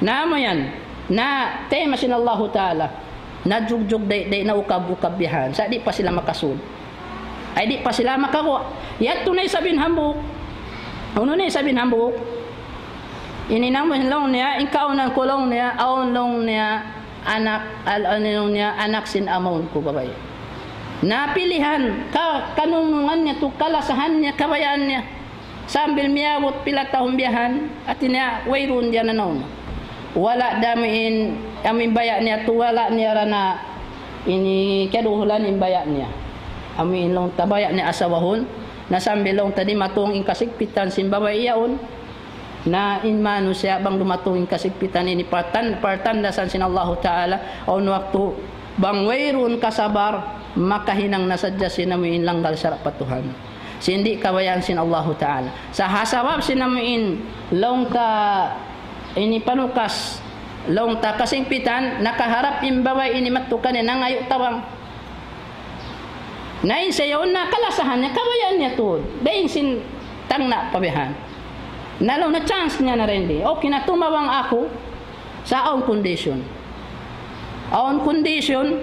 Na amu yan, na tema sin Allahu Ta'ala. Najugjug, di', di' na ukab-ukab bihan. Sa' di' pa sila makasud. Ay di' pa sila makaguwa'. Yadtu na isab in hambuuk. Unu na isab in hambuuk. Ini namu' laung niya, in kaunan ku laung niya, awn laung niya, anak, al-, awn laung niya, anak sin amaun ku babai. Na pilihan, ka-, kanungnungan niya tu, kalasahan niya, kabayaan niya. Sambil miyabut pila tahun biyahan, hati niya wayruun diya nanaw. Wala' da amu in, amu in baya' niya tu, wala' niya ra na ini kiyaduhulan in baya' niya. Amu in laung ta baya' niya asawahun, na sambil laung ta dimatung in kasigpitan sin babai yaun, na in manusiya' bang dumatung in kasigpitan ini partan-, partandasan sin Allahu Ta'ala, awn waktu bang wayruun kasabar, makahinang na sadja sin amu in langgal sara' pa Tuhan. Sin di' kabayaan sin Allahu Ta'ala. Sa' ha sabab sin amu in laung ta ini panukas, laung ta kasigpitan, nakaharap in babai ini madtu kaniya nangayu' tabang. Na in siya yaun na kalasahan niya, kabayaan niya tuud. Dayn sin tagna' pa bihan. Na laung na chance niya na rin di'. Okay na tumabang aku, sa' awn condition. Awn condition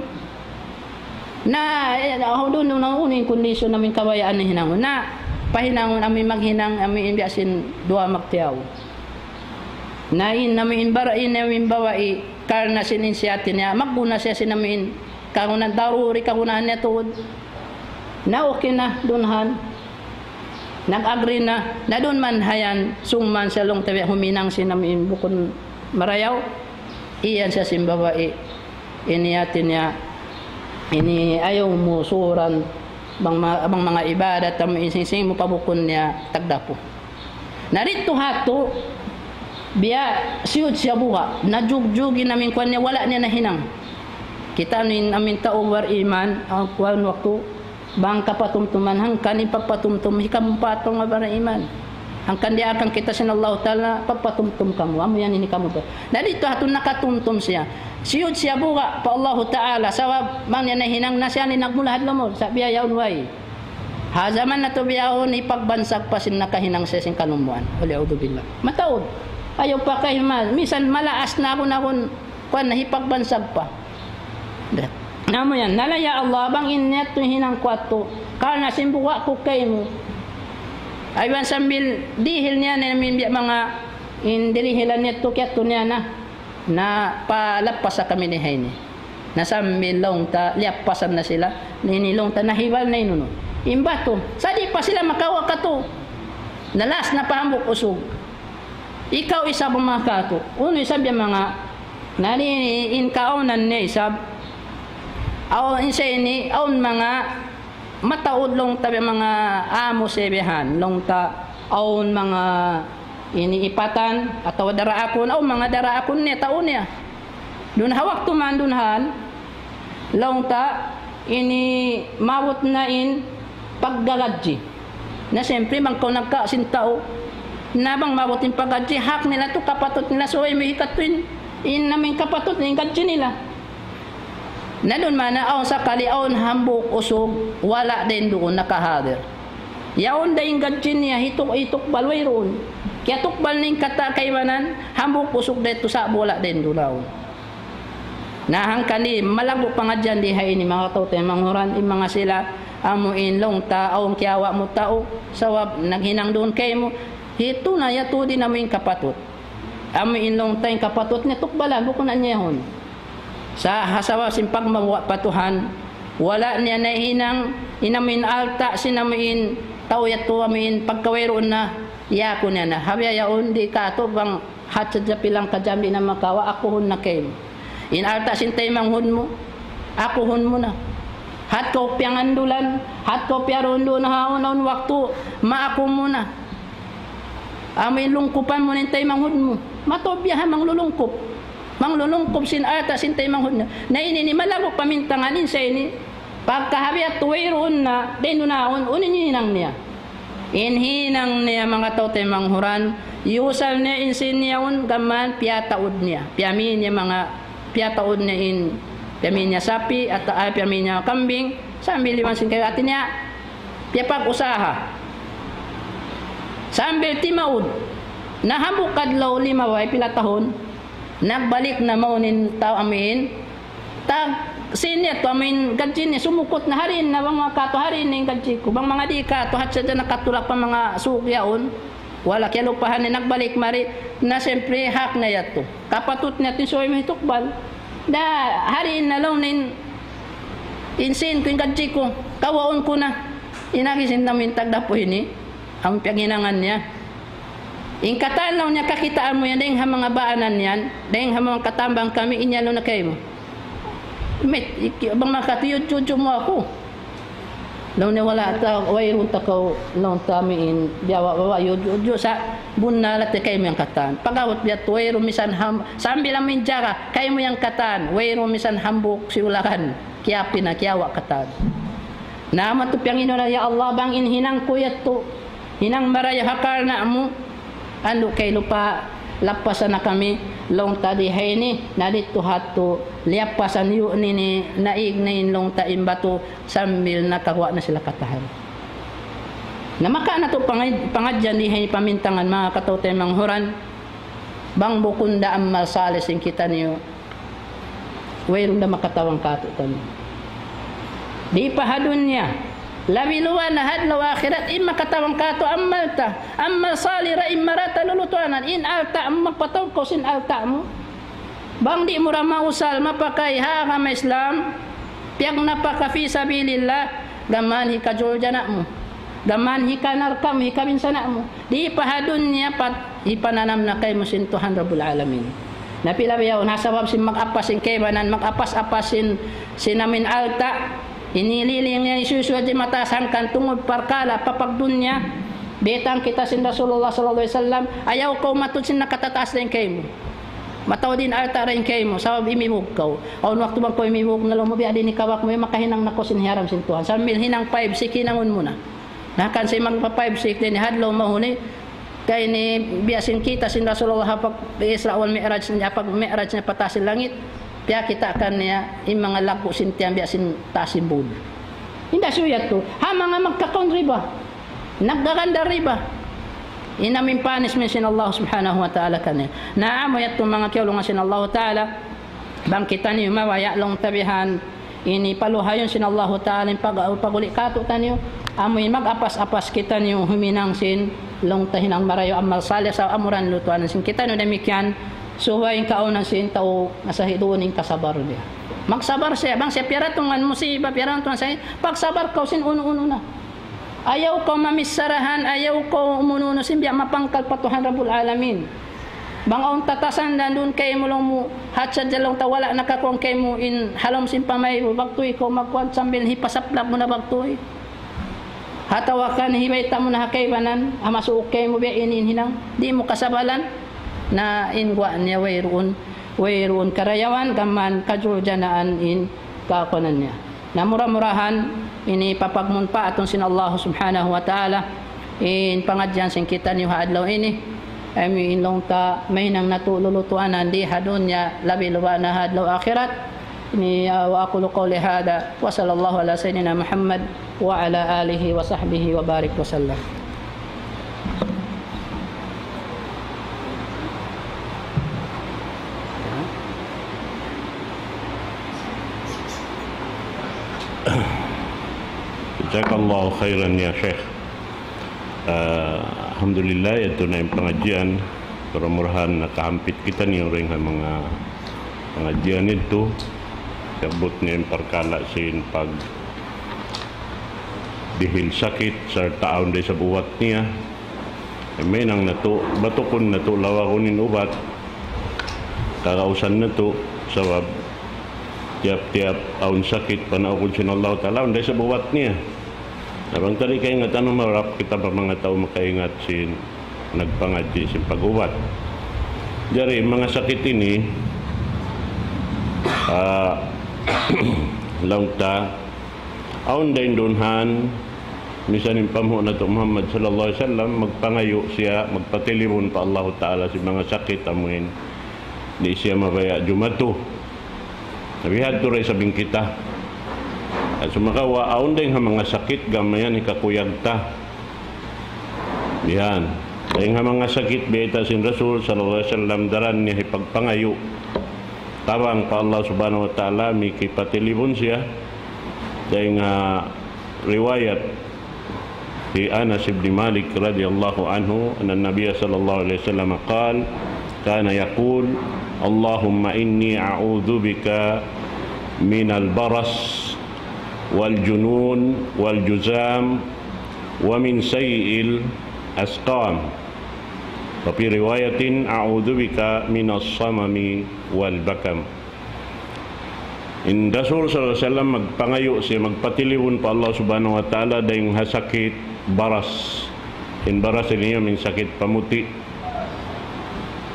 na, eh, awn duun, duun, duun in condition amu in kabayaan niya hinangun. Na pahinangun amu in maghinang, amu in biya' sin duwa magtiyaw. Na in amu in bar-, in amu in babai, karna' sin in siya hati niya, magguna siya sin amu in kagunahan, daruri kagunahan niya tuud. Na okay na, duun han. Nag-agree na, na duun man hayan, summan siya laung ta biya' huminang sin amu in bukun marayaw. Iyan siya sin babai. Ini hati niya, ini ayaw mu suran, bang ma-, bang manga ibadat, amu in singsing mu pa bukun niya tagdapu. Na didtu ha yadtu, biya' siyud siya buga', najugjug in amu in kuwan niya, wala' niya nahinang. Kita' niyu in amu in tau bariman, awn kuwan waktu, bang kapatumtuman, hangkan in pagpatumtum, hikamumpaat pa manga bariman. Hangkan diyaak kita sin Allahu Ta'ala, pagpatumtum kamu, amu yan in hikamumpaat. Na didtu ha yadtu nakatumtum siya. Siyud siya buga' pa Allahu Ta'ala, sabab bang niya nahinang na siya in nagmulahad lumud, sa' biya' yaun way. Ha jaman natu' bihaun, hipagbansag pa sin nakahinang siya sin kalummuan. Wal iyadhu billah. Mataud. Ayaw pa kay ma-, misan malaas na agun-agun, kuwan na hipagbansag pa. Da. Na amu yan, na laung, "Ya Allah, bang in yadtu hinang ku yadtu, karna' sin buga' ku kaymu." Iban sambil dihil niya na amu in biya' manga in dirihilan niya tu kiyadtu niya na. Na palappasa kami di ha ini. Na sambil laung ta, liyappasan na sila. Na ini laung ta, nahibal na in unu. In batu. Sa' di' pa sila makawa' katu'. Na last na pa hambuuk usug. Ikaw isab manga katu'. Unu isab yan manga, na ini in kaawnan niya isab. Awn in siya ini, awn manga mataud laung ta biya' manga amu siya bihan. Laung ta awn manga ini ipatan atawa daraakun, aw manga daraakun niya, tau niya. Duun ha waktu man duun han, laung ta, ini maabut na in paggagadji. Na siyempre, bang kaw nagka sin tau, na bang maabut in paggadji, hak nila tu, kapatut nila, subay mu hikatu in, in amu in kapatut, in gadji nila. Na duun man na awn sakali awn hambuuk usug, wala' dayn duun nakahadir. Yaun da in gadji niya, hituk-, hitukbal wayruun. Kiyatukbal niya in kata' kaibanan, hambuuk usug da yadtu sa' wala' dayn duun yaun. Na hangkan di, malaggu' pangadjian di ha ini, manga tau taymanghud, in manga sila, amu in laung ta, awn kiyawa' mu tau, sabab naghinang duun kaymu, hitu na yadtu di' na amu in kapatut. Amu in laung ta in kapatut niya tukbalan, bukun na niya yaun. Sa' ha sabab sin pagmabuga' pa Tuhan, wala' niya nahinang in amu in alta' sin amu in tau yadtu amu in pagka wayruun na, yaku niya na. Ha biya' yaun di' katu' bang hat sadja pilang ka jam di' na makawa', akuhun na kaymu. In alta' sin taymanghud mu, akuhun mu na. Hat kaw piyangandulan, hat kaw piyarundu na ha awn-awn waktu, maaku mu na. Amu in lungkupan mu na in taymanghud mu. Mataud biya' ha manglulungkup. Manglulungkup sin alta' sin taymanghud niya. Na ini ini malaggu' pamintangan in sa ini. Pagka ha biya' yadtu wayruun na, dayn duun yaun, unu in hinang niya. In hinang niya manga tau taymanghud, iyusal niya in sīn niya yaun, gām piyataud niya. Piyamī niya manga, piyataud niya in, piyamī niya sapi', atawa, ah, piyamī niya kambing, sambil iban sin kayu hāti niya, piyapag-usaha. Sambil timaud. Na hambuuk adlaw limabay pila tahun, nagbalik na mawn in tau amu in. Tag, sīn niya tu amu in gadji niya, sumukut na, ha diin na bang manga katu', ha diin na in gadji ku. Bang manga di' katu', hat sadja nakatulak pa manga sūg yaun. Wala' kiyalupahan niya, nagbalik mari, na siyempre hak na yadtu. Kapatut niya tu subay mu hitukbal. Na, ha diin na laung niya in, in sīn ku, in gadji ku, kawaun ku na. In agi sin amu in tagdapu' ini, amu in piyaghinangan niya. In katan laung niya kakitaan mu yan, dayng ha manga baanan yan, dayng ha manga katambang kami, iyan laung na kaymu. Mit, iki, bang makatuyud-tuyud mu aku. Laung niya wala' ta, wayruun ta kaw, laung ta amu in, biya' wa, wa, wa, yud, yud, yud, sa', bunnal ta kaymu yan katan. Pag-abut biya' tu, wayruun misan ham, sambil amu in jaga, kaymu yan katan, wayruun misan hambuuk siyulakan, kiyapi na, kiyawa' katan. Na amu tu piyanginunan, ya Allah, bang in hinang ku yadtu, hinang marayaw ha karna' mu, andu' kaylu pa, lappasan na kami, laung ta di ha ini, na didtu ha yadtu, liyappasan niyu ini, naig na in laung ta in batu, sambil nakaguwa' na sila katan. Na maka na tu pangad-, pangadjian di ha ini pamintangan, manga kataw-taymanghuran, bang bukun da amal salih sin kitaniyu, wayruun da makatabang kātu'niyu. Di' pa ha dunya, labi luba na ha adlaw akhirat, in makatabang kātu' amal ta, amal salih ra in mara ta lulutuanan, in alta' mu, magpataud kaw sin alta' mu. Bang di' mu ra mausal, mapakay ha agama Islam, piyagnapaka fi sabilillah, gām hikajuljana' mu, gām hikanarka' mu, hikabinsana' mu. Di' pa ha dunya pat hipananam na kaymu sin Tuhan Rabbul Alamin. Na pila biya' yaun, ha sabab sin mag-apas sin kaibanan, mag-apas-apas sin, sin amu in alta', inililing niya in susu di mataas hangkan tungud parkala' papagdunya. Baytaan kita sin Rasulullah sallallahu alayhi wasallam, ayaw kaw matud sin nakatataas dayn kaymu. Mataud in alta' dayn kaymu, sabab imibug kaw. Awn waktu bang kaw imibug na laung mu, biya' diin in kawak mu, makahinang na kaw sin hiyaram sin Tuhan. Sambil hinang five six, hinangun mu na. Na hangkan siya magpa five six dayn ha adlaw mahuli. Kay ini biya' sin kita' sin Rasulullah ha pag-Isra wal Mi'raj niya, pag-Mi'raj niya pataas sin langit. Piyakita' kaniya in manga laggu' sin tiyan biya' sin taas sin bud. Hinda siyu yadtu. Ha manga magkakaun riba. Naggaganda riba. In amu in punishment sin Allah subhanahu wa ta'ala kaniya. Na amu yadtu manga kiyaulungan sin Allah ta'ala. Bang kitaniyu mabaya' laung ta bihan, ini paluhayun sin Allahu Ta'ala in pag-, pag-uli kātu'niyu, amu in mag-apas-apas kitaniyu huminang sin laung ta hinang marayaw amal salih sa' amu ra in lutuanan sin kitaniyu damikkiyan, subay in kaawnan sin tau nasahi duun in kasabar niya. Magsabar siya, bang siya piyaratungan musiba, piyaratungan sa', pagsabar kaw sin unu-unu na. Ayaw kaw mamissarahan, ayaw kaw umunu-unu sin biya' mapangkal pa Tuhan Rabbul Alamin. Bang awn tatasan dan duun kaymu laung mu, hat sadja laung ta wala' nakakuwang kaymu in ha lawm sin pamay mu, bagtuy kaw magkuwan sambil hipasaplag mu na bagtuy. Atawa kan hibayta' mu na ha kaibanan, ha masuuk kaymu biya' ini in hinang, di' mu kasabalan, na in guwa' niya wayruun, wayruun karayawan, gam mayan kajuljanaan in kakuanan niya. Na mura-murahan, ini papagmunpaatun sin Allah Subhanahu wa Ta'ala, in pangadjian sin kitaniyu ha adlaw ini, amu in laung ta mahinang natu' lulutuanan di ha dunya, labi-labi na ha adlaw akhirat. Ini, ah, وأقول قولي هذا وصلى الله على سيدنا محمد وعلى آله وصحبه وبارك وسلم. Jazakallahu khairan ya Sheikh. Ah, alhamdulillah, yadtu na in pangadjian. Mura-murahan nakahampit kitaniyu dayn ha manga pangadjian yadtu. Sabut niya in parkala' sin pagdihil sakit, sarta' awn da isab ubat niya. Mahinang natu', batukun natu', lawagun in ubat. Kagausan natu', sabab tiyap-tiyap awn sakit, panaukun sin Allah Ta'ala, awn da isab ubat niya. Na bang ta di' kaingatan, unu, harap kita pa manga tau makaingat sin nagpangadji' sin pag-ubat. Jari, manga sakit ini, ah, laung ta, awn da in dunhan, misan in panghu' natu' Muhammad sallallahu alayhi wasallam, magpangayu' siya, magpatilibun pa Allahu Ta'ala sin manga sakit amuin di' siya mabaya' jumatu. Na bihadtu da isab in kita. At sumagawa', awn dayn ha manga sakit, gam mayan hikakuyag ta. Bihan. Dayn ha manga sakit, bayta' sin Rasul sallallahu alayhi wasallam, daran niya hipagpangayu'. Tabang pa Allah Subhanahu wa Ta'ala, mikipatilibun siya. Dayn ha riwayat hi Anas ibn Malik radiyallahu anhu, anna Nabiya sallallahu alayhi wasallam qal, kana yaqul, اللهم إني أعوذ بك من البرص والجنون والجذام ومن سيء الأسقام. وفي رواية أعوذ بك من الصمم والبكم. In Rasul sallallahu alayhi wasallam magpangayu' siya, magpatilibun pa Allah Subhanahu wa Ta'ala dayn ha sakit baras. In baras ini amu in sakit pamuti'.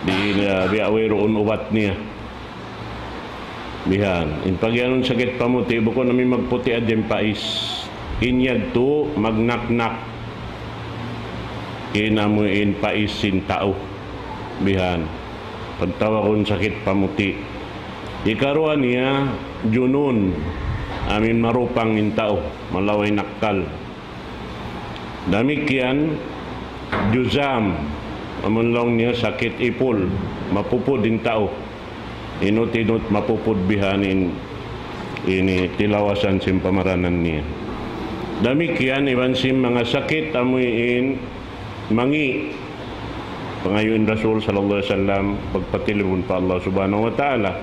Di' na, biya' wayruun ubat niya. Bihan. In pagiyanun sakit pamuti', bukun amu in magputi' hadja in pais. In yadtu magnaknak in amu in pais sin tau. Bihan. Pagtawagun sakit pamuti'. Ikaruwa niya, junun. Amu in marupang in tau, malaway in akkal. Damikkiyan, juzam, amu in laung niya sakit ipul, mapupud in tau. Inut-inut mapupud bihan in, ini tilawasan sin pamaranan niya. Damikkiyan iban sin manga sakit amu in mangi'. Pangayu' in Rasul sallallahu alayhi wasallam, pagpatilibun pa Allah Subhanahu wa Ta'ala.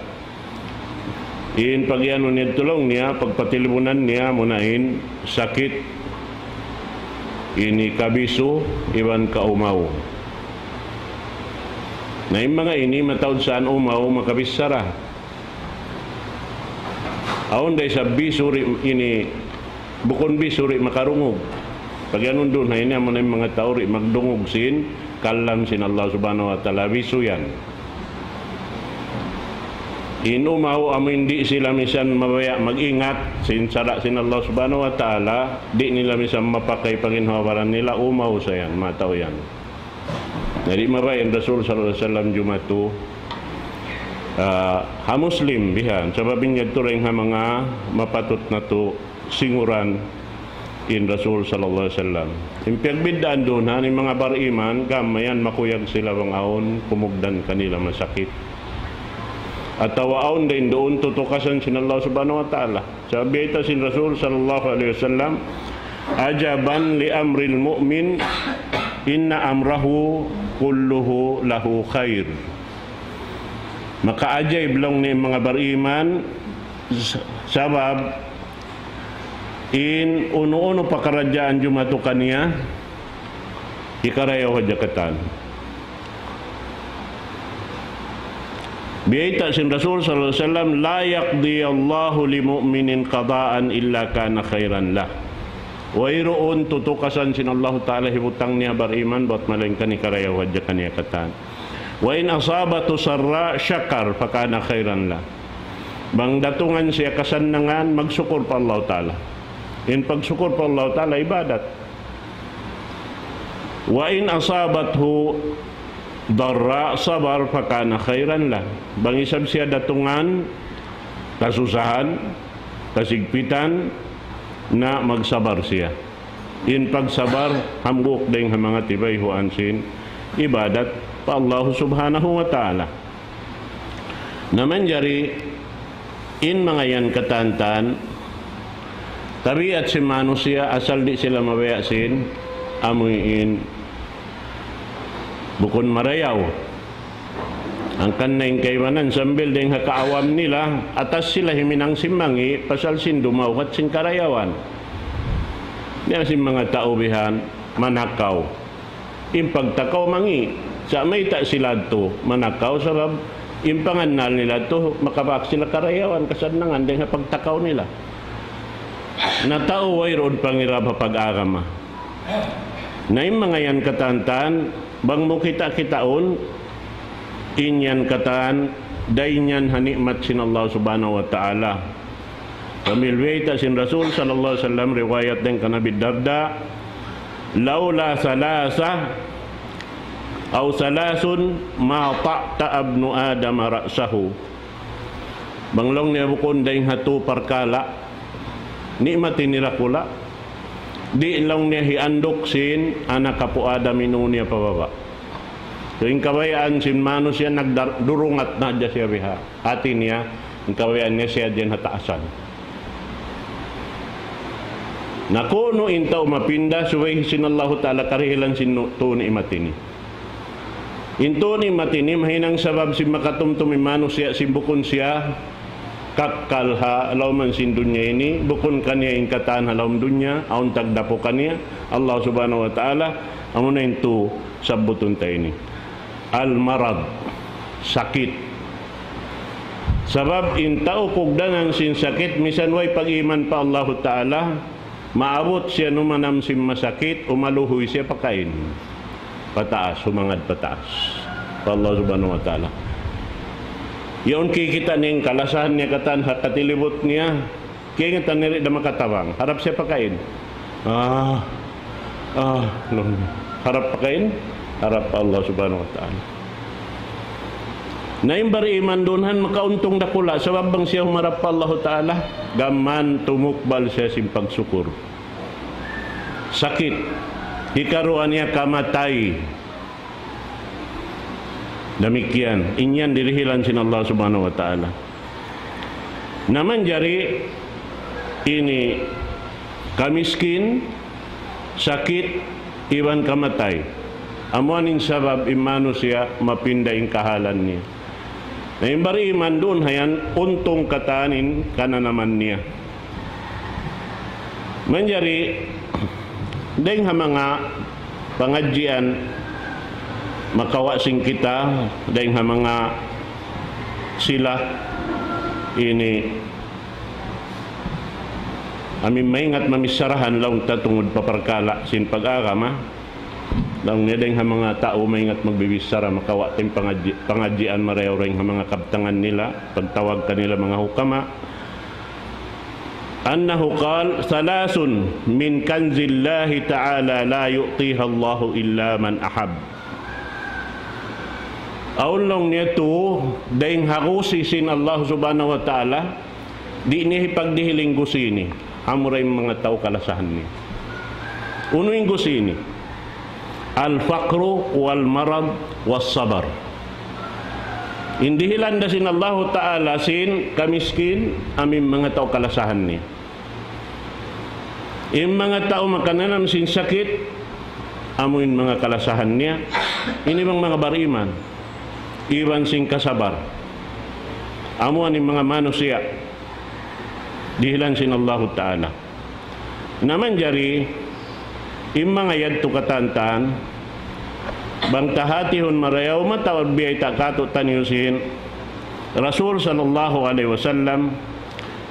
In pagiyanun niya, laung niya, pagpatilibunan niya, muna in sakit, ini kabisu, iban kaumaw. Na in manga ini, mataud sa in umaw, makabichara. Awn da isab bisu di' ini, bukun bisu di' makarungug. Pagiyanun duun ha ini, amu na in manga tau di' magdungug sin kalam sin Allah Subhanahu wa Ta'ala, bisu yan. In umaw, amu in di' sila misan mabaya' mag-ingat sin sara' sin Allah Subhanahu wa Ta'ala, di' nila misan mapakay pa ginhawa-baran nila, umaw sa yan, manga tau yan. Na di' mabaya' in Rasul sallallahu alayhi wasallam jumatu, ah, ha Muslim bihan. Sabab in yadtu dayn ha manga mapatut natu' singuran in Rasul sallallahu alayhi wasallam. In piyagbiddaan duun, ha, in manga bariman, gam mayan makuyag sila bang awn kumugdan kanila masakit. Atawa awn dayn duun tutukasan sin Allah Subhanahu wa Ta'ala. Sabab bayta' sin Rasul sallallahu alayhi wasallam, عجبا لأمر المؤمن إن أمره كله له خير. Makaajaib laung niya in manga bariman, s-, sabab in unu-unu pakaradjaan jumatu kaniya, hikarayaw hadja katan. Biyayta' sin Rasul sallallahu alayhi wasallam, لا يقضي الله لمؤمن قضاء إلا كان خيرا له. Wayruun tutukasan sin Allahu Ta'ala hibutang niya bariman, bat malaingkan hikarayaw hadja kaniya katan. وإن أصابته سراء شكر فكان خيرا له. Bang datungan siya kasannangan, magsukur pa Allahu Ta'ala. In pagsukur pa Allahu Ta'ala, ibadat. وإن أصابته ضراء صبر فكان خيرا له. Bang isab siya datungan kasusahan, kasigpitan, na magsabar siya. In pagsabar, hambuuk dayn ha manga tibayhuan sin ibadat pa Allah Subhanahu wa Ta'ala. Na manjari in manga yan katantan, tabiat sin manusiya' asal di' sila mabaya' sin amuin bukun marayaw. Hangkan na in kaibanan sambil dayn ha kaawam nila, atas sila himinang sin mangi' pasal sin dumawhat sin karayawan. Niya sin manga tau bihan manakaw. In pagtakaw mangi', sa' mayta' sila tu manakaw sabab in pangannal nila tu makabak sila karayawan kasannangan dayn ha pagtakaw nila. Na tau wayruun pangirab ha pag-agama. Na in manga yan katantan, bang mu kita-kitaun, in yan katan, dayn yan ha ni'mat sin Allah Subhanahu wa Ta'ala. Sambil biyayta' sin Rasul sallallahu alayhi wasallam, riwayat dayn kan Abi Darda, لولا ثلاثة أو ثلاث ما طأطأ ابن آدم رأسه. Bang laung niya bukun dayn ha tū parkala', ni'mat ini dakula', di' laung niya hianduk sin anak apu' Adam in ū niya pa baba'. So, in kabayaan sin manusiya' nagdar-, durungat na hadja siya biha'. Hāti niya, in kabayaan niya siya diyan ha taasan. Na kunu' in tau mapinda, subay sin Allahu Ta'ala karihilan sin nu-, tū ni'mat ini. In tū ni'mat ini, mahinang sabab sin makatumtum in manusiya', sin bukun siya kakkal ha lawm sin dunya ini, bukun kaniya in katan ha lawm dunya, awn tagdapu kaniya, Allah Subhanahu wa Ta'ala, amuna in tū sabbutun ta ini. Al-marad, sakit. Sabab in tau kugdanan sin sakit, misan way pag-iman pa Allahu Ta'ala, maabut siya numanam sin masakit, umaluhuy siya pakain. Pataas, humangad pataas. Pa Allah Subhanahu wa Ta'ala. Yaun kikita' niya in kalasahan niya katan ha katilibut niya, kaingatan niya di' da makatabang. Harap siya pakain. Ah, ah, no. Harap pakain, harap pa Allah Subhanahu wa Ta'ala. Na in bariman duun han makauntung dakula', sabab bang siya humarap pa Allahu Ta'ala, gam mayan tumukbal siya sin pagsukur. Sakit, hikaruwa niya kamatay. Damikkiyan, in yan dirihilan sin Allah Subhanahu wa Ta'ala. Na manjari ini kamiskin, sakit, iban kamatay. Amu yan in sabab in manusiya' mapinda in kahalan niya. Na in bariman duun ha yan, untung katan in kananaman niya. Manjari, dayng ha manga pangadjian, makawa' sin kita, dayng ha manga sila ini, amin maingat mamicharahan laung ta tungud pa parkala' sin pag-agama, laung niya dayng ha manga tau maingat magbibichara, makawa' ta in pangadji-, pangadjian marayaw dayng ha manga kabtangan nila, pagtawag kanila manga hukama, أنه قال: ثلاث من كنز الله تعالى لا يعطيها الله إلا من أحب. Awn laung niya tū, dayng ha gusi sin Allah Subhanahu wa Ta'ala, di' niya hipagdihil in gusi ini, amura in manga tau kalasahan niya. Unu in gusi ini? الفقر والمرض والصبر. In dihilan da sin Allahu Ta'ala sin kamiskin, amu in manga tau kalasahan niya. In manga tau makananam sin sakit, amu in manga kalasahan niya. Ini bang manga bariman, iban sin kasabar. Amu yan in manga manusiya' dihilan sin Allahu Ta'ala. Na manjari, in manga yadtu katantan, bang ta hatihun marayaw, mataud biyayta' kātu'niyu sin Rasul sallallahu alayhi wasallam,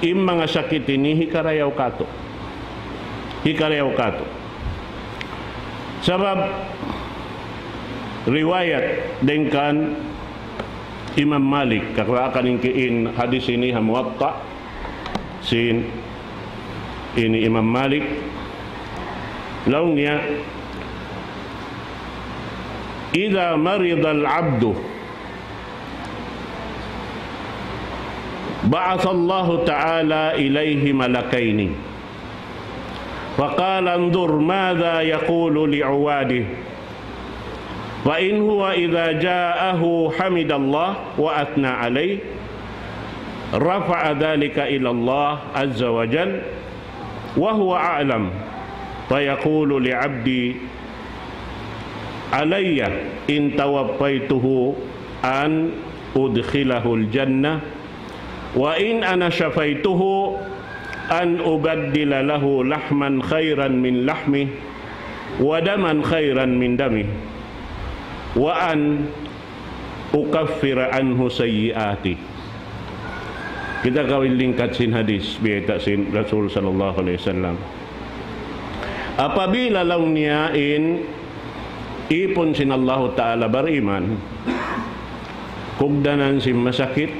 in manga sakit ini hikarayaw kātu'. Hikarayaw katu'. Sabab riwayat dayn kan Imam Malik, kakuha kan in ki-, in hadis ini ha Muwatta, sin ini Imam Malik, laung niya, إذا مرض العبد بعث الله تعالى إليه ملكين، فقال: انظر ماذا يقول لعبادي، فإن هو إذا جاءه حمد الله وأثنى عليه، رفع ذلك إلى الله عز وجل وهو أعلم، فيقول لعبدي علي إن توفيته أن أدخله الجنة، وإن أنا شفيته أن أبدل له لحما خيرا من لحمه ودما خيرا من دمه، وأن أكفر عنه سيئاته. Kita kaw in lingkat sin hadis, biyayta' sin Rasul sallallahu alayhi wasallam. Apabila laung niya in ipun sin Allahu Ta'ala bariman, kugdanan sin masakit,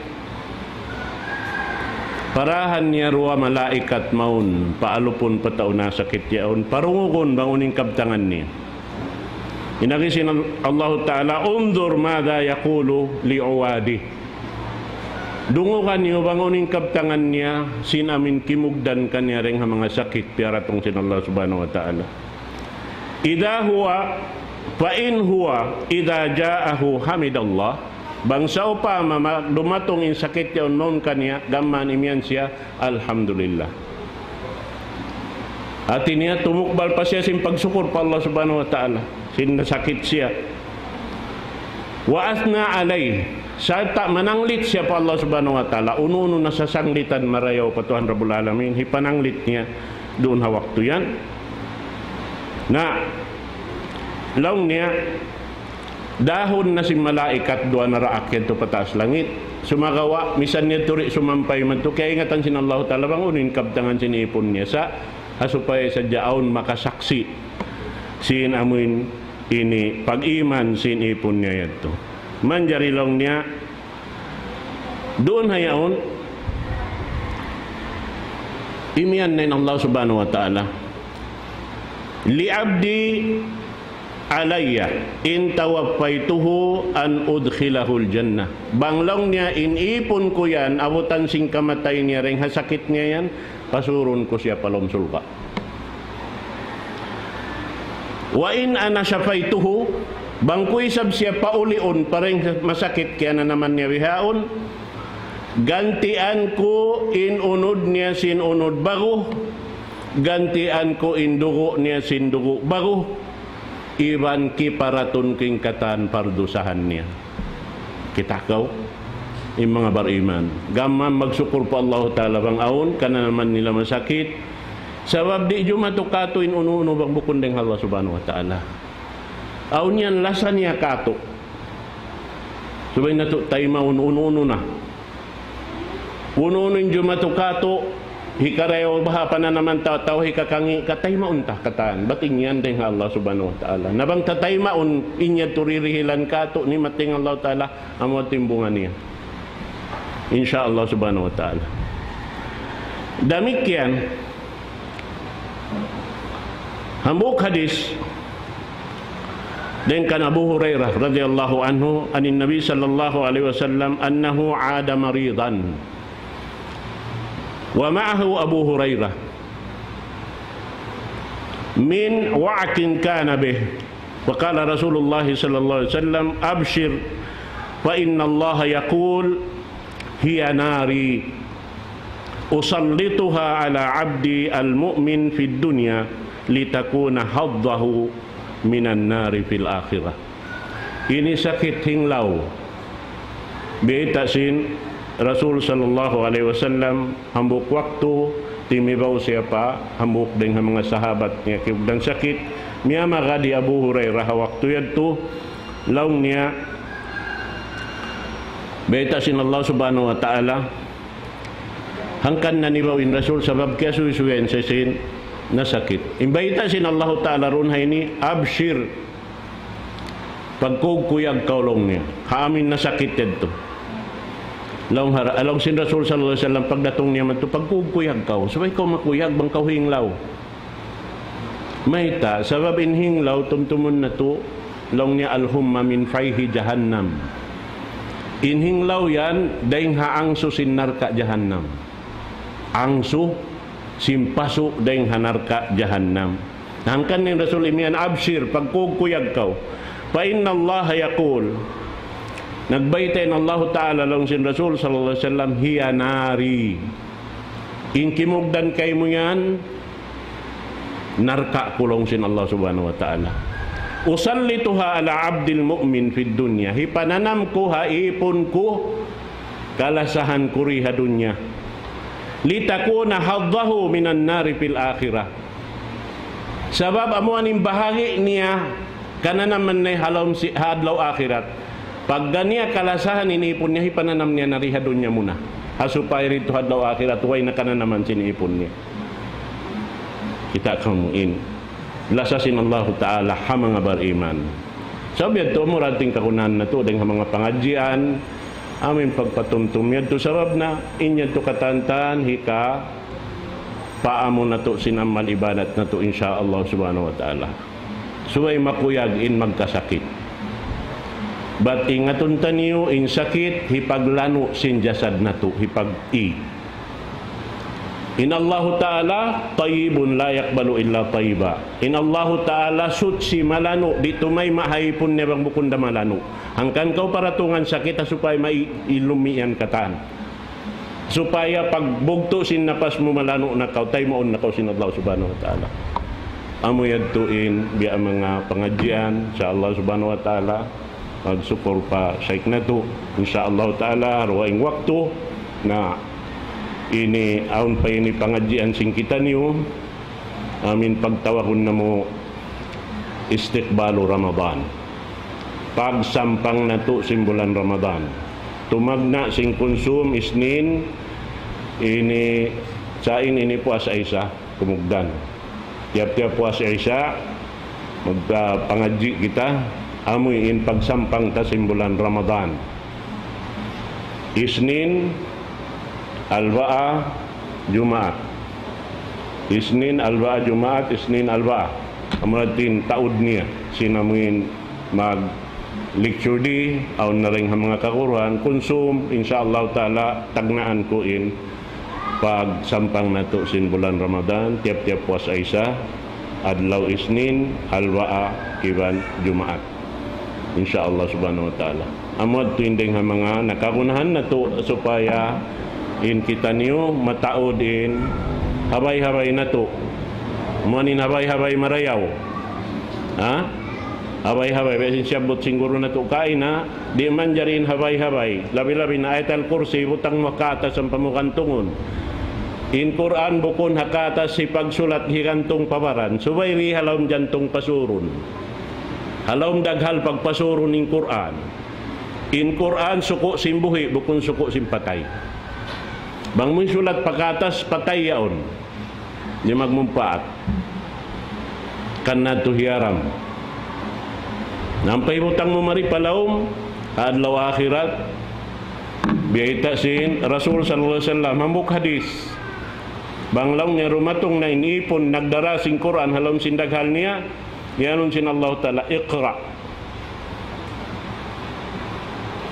parahan niya duwa malaikat mawn, paalupun pa tau nasakit yaun, parungugun bang unu in kabtangan niya. In agi sin Al-, Allahu Ta'ala, انظر ماذا يقول لعبادي. Dungugan niyu bang unu in kabtangan niya, sin amu in kimugdan kaniya dayn ha manga sakit piyaratung sin Allah Subhanahu wa Ta'ala. إذا هو، فإن هو إذا جاءه حمد الله, bang sawpama ma-, dumatung in sakit yaun mawn kaniya, gam mayan imiyan siya, Alhamdulillah. Hati niya tumukbal pa siya sin pagsukur pa Allah Subhanahu wa Ta'ala, sin nasakit siya. وأثنى عليه, sarta' mananglit siya pa Allah Subhanahu wa Ta'ala. Unu-unu na sasanglitan marayaw pa Tuhan Rabbul Alamin, hipananglit niya duun ha waktu yan. Na, laung niya, dahun na sin malaikat duwa naraak yadtu pa taas langit. Sumagawa', misan niya turi sumampay madtu, kiyaingatan sin Allahu Ta'ala bang unu in kabtangan sin ipun niya sa', ha supaya sadja awn makasaksi' sin amuin ini pag-iman sin ipun niya yadtu. Manjari laung niya, duun ha yaun, imiyan na in Allah Subhanahu wa Ta'ala, لعبدي علي إن توفيته أن أدخله الجنة. Bang laung niya in ipun ku yan, abutan sin kamatay niya dayn ha sakit niya yan, pasurun ku siya pa lawm surga'. وإن أنا شفيته, bang ku isab siya pauliun pa dayn ha masakit kiyananaman niya bihaun, gantian ku in unud niya sin unud baru, gantian ku in dugu' niya sin dugu' baru, iban kiparatun ku in katan pardusahan niya. Kita' kaw, in manga bariman. Gam mayan magsukur pa Allahu Ta'ala bang awn kananaman nila masakit. Sabab di' jumatu katu' in unu-unu bang bukun dayn ha Allah Subhanahu wa Ta'ala. Awn yan lasa niya katu'. Subay natu' taymaun unu-unu na. Unu-unu in jumatu katu', hikarayaw baha' pananaman tau, tau hikakangi', kataymaun ta katan. Bat in yan dayn ha Allah Subhanahu wa Ta'ala. Na bang tataymaun, in yadtu dirihilan katu', ni'mat dayn ha Allah Ta'ala, amu timbungan niya. Insya Allah Subhanahu wa Ta'ala. Damikkiyan, hambuuk hadis dayn kan Abu Hurairah radiyallahu anhu, عن النبي صلى الله عليه وسلم أنه عاد مريضا. ومعه أبو هريرة من وعك كان به، فقال رسول الله صلى الله عليه وسلم: أبشر، فإن الله يقول: هي ناري أسلطها على عبدي المؤمن في الدنيا لتكون حظه من النار في الآخرة. Ini sakit hinglaw. Biyayta' sin Rasul sallallahu alayhi wasallam, hambuuk waktu, timibaw siya pa hambuuk dayn ha manga sahabat niya kiyugdan sakit, miyamagad hi Abu Hurairah ha waktu yadtu, laung niya, biyayta' sin Allah Subhanahu wa Ta'ala, hangkan nanibaw in Rasul sabab kiyasuysuyan siya sin nasakit. In bayta' sin Allahu Ta'ala duun ha ini, "Abshir. Pagkuyag-kuyag kaw," laung niya. Ha amu in nasakit yadtu. Laung hara-, laung sin Rasul sallallahu alayhi wasallam, pagdatung niya madtu, "Pagkuyag-kuyag kaw. Subay kaw makuyag bang kaw hinglaw." Mayta', sabab in hinglaw, tumtumun natu', laung niya, "Al-humma min fayhi jahannam." In hinglaw yan, dayng ha angsu sin narka' jahannam. Angsu sin pasu' dayng ha narka' jahannam. Hangkan in Rasul imiyan, "Abshir, pagkuyag-kuyag kaw. Fa inna Allah yaqul." Nagbayta' in Allahu Ta'ala laung sin Rasul sallallahu alayhi wasallam, "Hiya nari." In kimugdan kaymu yan, narka' ku laung sin Allah Subhanahu wa Ta'ala. "Usallituha ala abdil mu'min fid dunya." Hipananam ku ha ipun ku kalasahan ku di ha dunya. "Litakuna haddahu minan nari fil akhirah." Sabab amu in bahagi' niya kananaman niya ha lawm si-, ha adlaw akhirat. Pagga niya kalasahan in ipun niya, hipananam niya na di ha dunya muna. Ha supaya didtu ha adlaw akhirat, way na kananaman sin ipun niya. Kita' kamu in lasa sin Allahu Ta'ala ha manga bariman. Sabab yadtu, mura in kagunahan natu', dayng ha manga pangadjian, amu in pagpatumtum yadtu, sabab na, in yadtu katantan, hika, paamu natu' sin amal ibadat natu', insya Allah Subhanahu wa Ta'ala. Subay makuyag in magkasakit. Bat ingatun taniyu, in sakit, hipaglanu' sin jasad natu', hipag-i. In Allahu Ta'ala, tayyibun la yaqbalu illa tayyiba. In Allahu Ta'ala, suchi, malanu', di' tumayma' ha ipun niya bang bukun da malanu'. Hangkan kaw paratungan sakit, ha supaya mai-, ilumi yan katan. Supaya pagbugtu' sin napas mu malanu' na kaw, taymaun na kaw sin Allah Subhanahu wa Ta'ala. Amu yadtu in biya' manga pangadjian, insya Allah Subhanahu wa Ta'ala. Magsukul pa Shaykh natu'. Insya Allah Ta'ala, dugaing waktu na ini, awn pa ini pangadjian sin kitaniyu. Amu in pagtawagun namu' istiqbalu Ramadan. Pagsampang natu' sin bulan Ramadan. Tumagna' sin kunsum Isnin, ini, sa' in ini puas Isa, kumugdan. Tiyap-tiyap puas Isa, magpangadji' kita, amu in pagsampang ta sin bulan Ramadan. Isnin, Alba'a, Jumaat. Isnin, Alba'a, Jumaat, Isnin, Alba'a. Amu na in taud niya, sin amu in mag-lecture di, awn na rin ha manga kaguruhan, kunsum, insya Allah Ta'ala, tagnaan ku in pagsampang natu' sin bulan Ramadan, tiyap-tiyap puas Isa, adlaw Isnin, Alba'a, iban Jumaat. Insya Allah Subhanahu wa Ta'ala. Amu yadtu in dayng ha manga nakagunahan natu' supaya in kitaniyu mataud in habay-habay natu'. Amu in habay-habay marayaw. Ha? Habay-habay, biya' sin siyabbut sin guru natu' kaina, di' manjari in habay-habay. Labi-labi na Ayatul Kursi, butang mu ha katas ampa mu gantungun. In Qur'an bukun ha katas hipagsulat, higantung pa baran. Subay di ha lawm jantung pasurun. Ha lawm daghal pagpasurun in Qur'an. In Qur'an suku' sin buhi', bukun suku' sin patay. Bang mu hisulat pa katas, patay yaun. Di' magmumpaat. Karna' yadtu hiyaram. Na ampa hibutang mu mari pa lawm, ha adlaw akhirat, biyayta' sin Rasul sallallahu alayhi wasallam, hambuuk hadis. Bang laung niya dumatung na in ipun, nagdara sin Qur'an ha lawm sin daghal niya, iyanun sin Allah Ta'ala, "Iqra'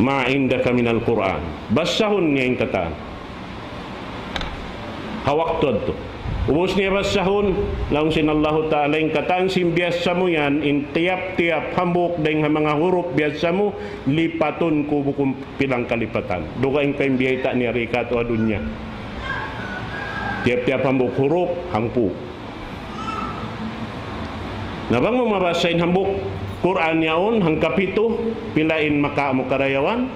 ma indaka minal Qur'an." Basahun niya in katan. Ha waktu yadtu. Ubus niya basahun, laung sin Allahu Ta'ala, in katan sin biyasa mu yan, in tiyap-tiyap hambuuk dayng ha manga hurup biyasa mu, lipatun ku bukun pilang kalipatan. Dugaing pa in biyayta' niya di ha katu' ha dunya. Tiyap-tiyap hambuuk hurup, hangpu'. Na bang mu mabasa in hambuuk Qur'an yaun, hangkapitu, pila in makawa' mu karayawan?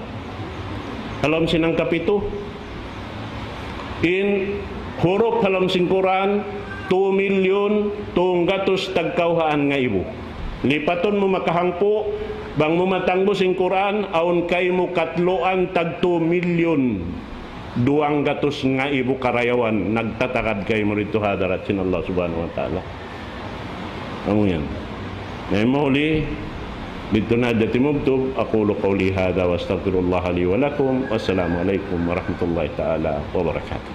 Ha lawm sin hangkapitu. In hurup ha lawm sin Qur'an, two million, tunggatus tagkawhaan ngaibu. Lipatun mu makahangpu', bang mu matangbus in Qur'an, awn kaymu katluan tag two million. duwanggatus ngaibu karayawan nagtatagad kaymu didtu ha hadarat sin Allah Subhanahu wa Ta'ala. Amu yan. Na in mahuli, didtu na hadja timubtub. أقول قولي هذا وأستغفر الله لي ولكم. والسلام عليكم ورحمة الله تعالى وبركاته.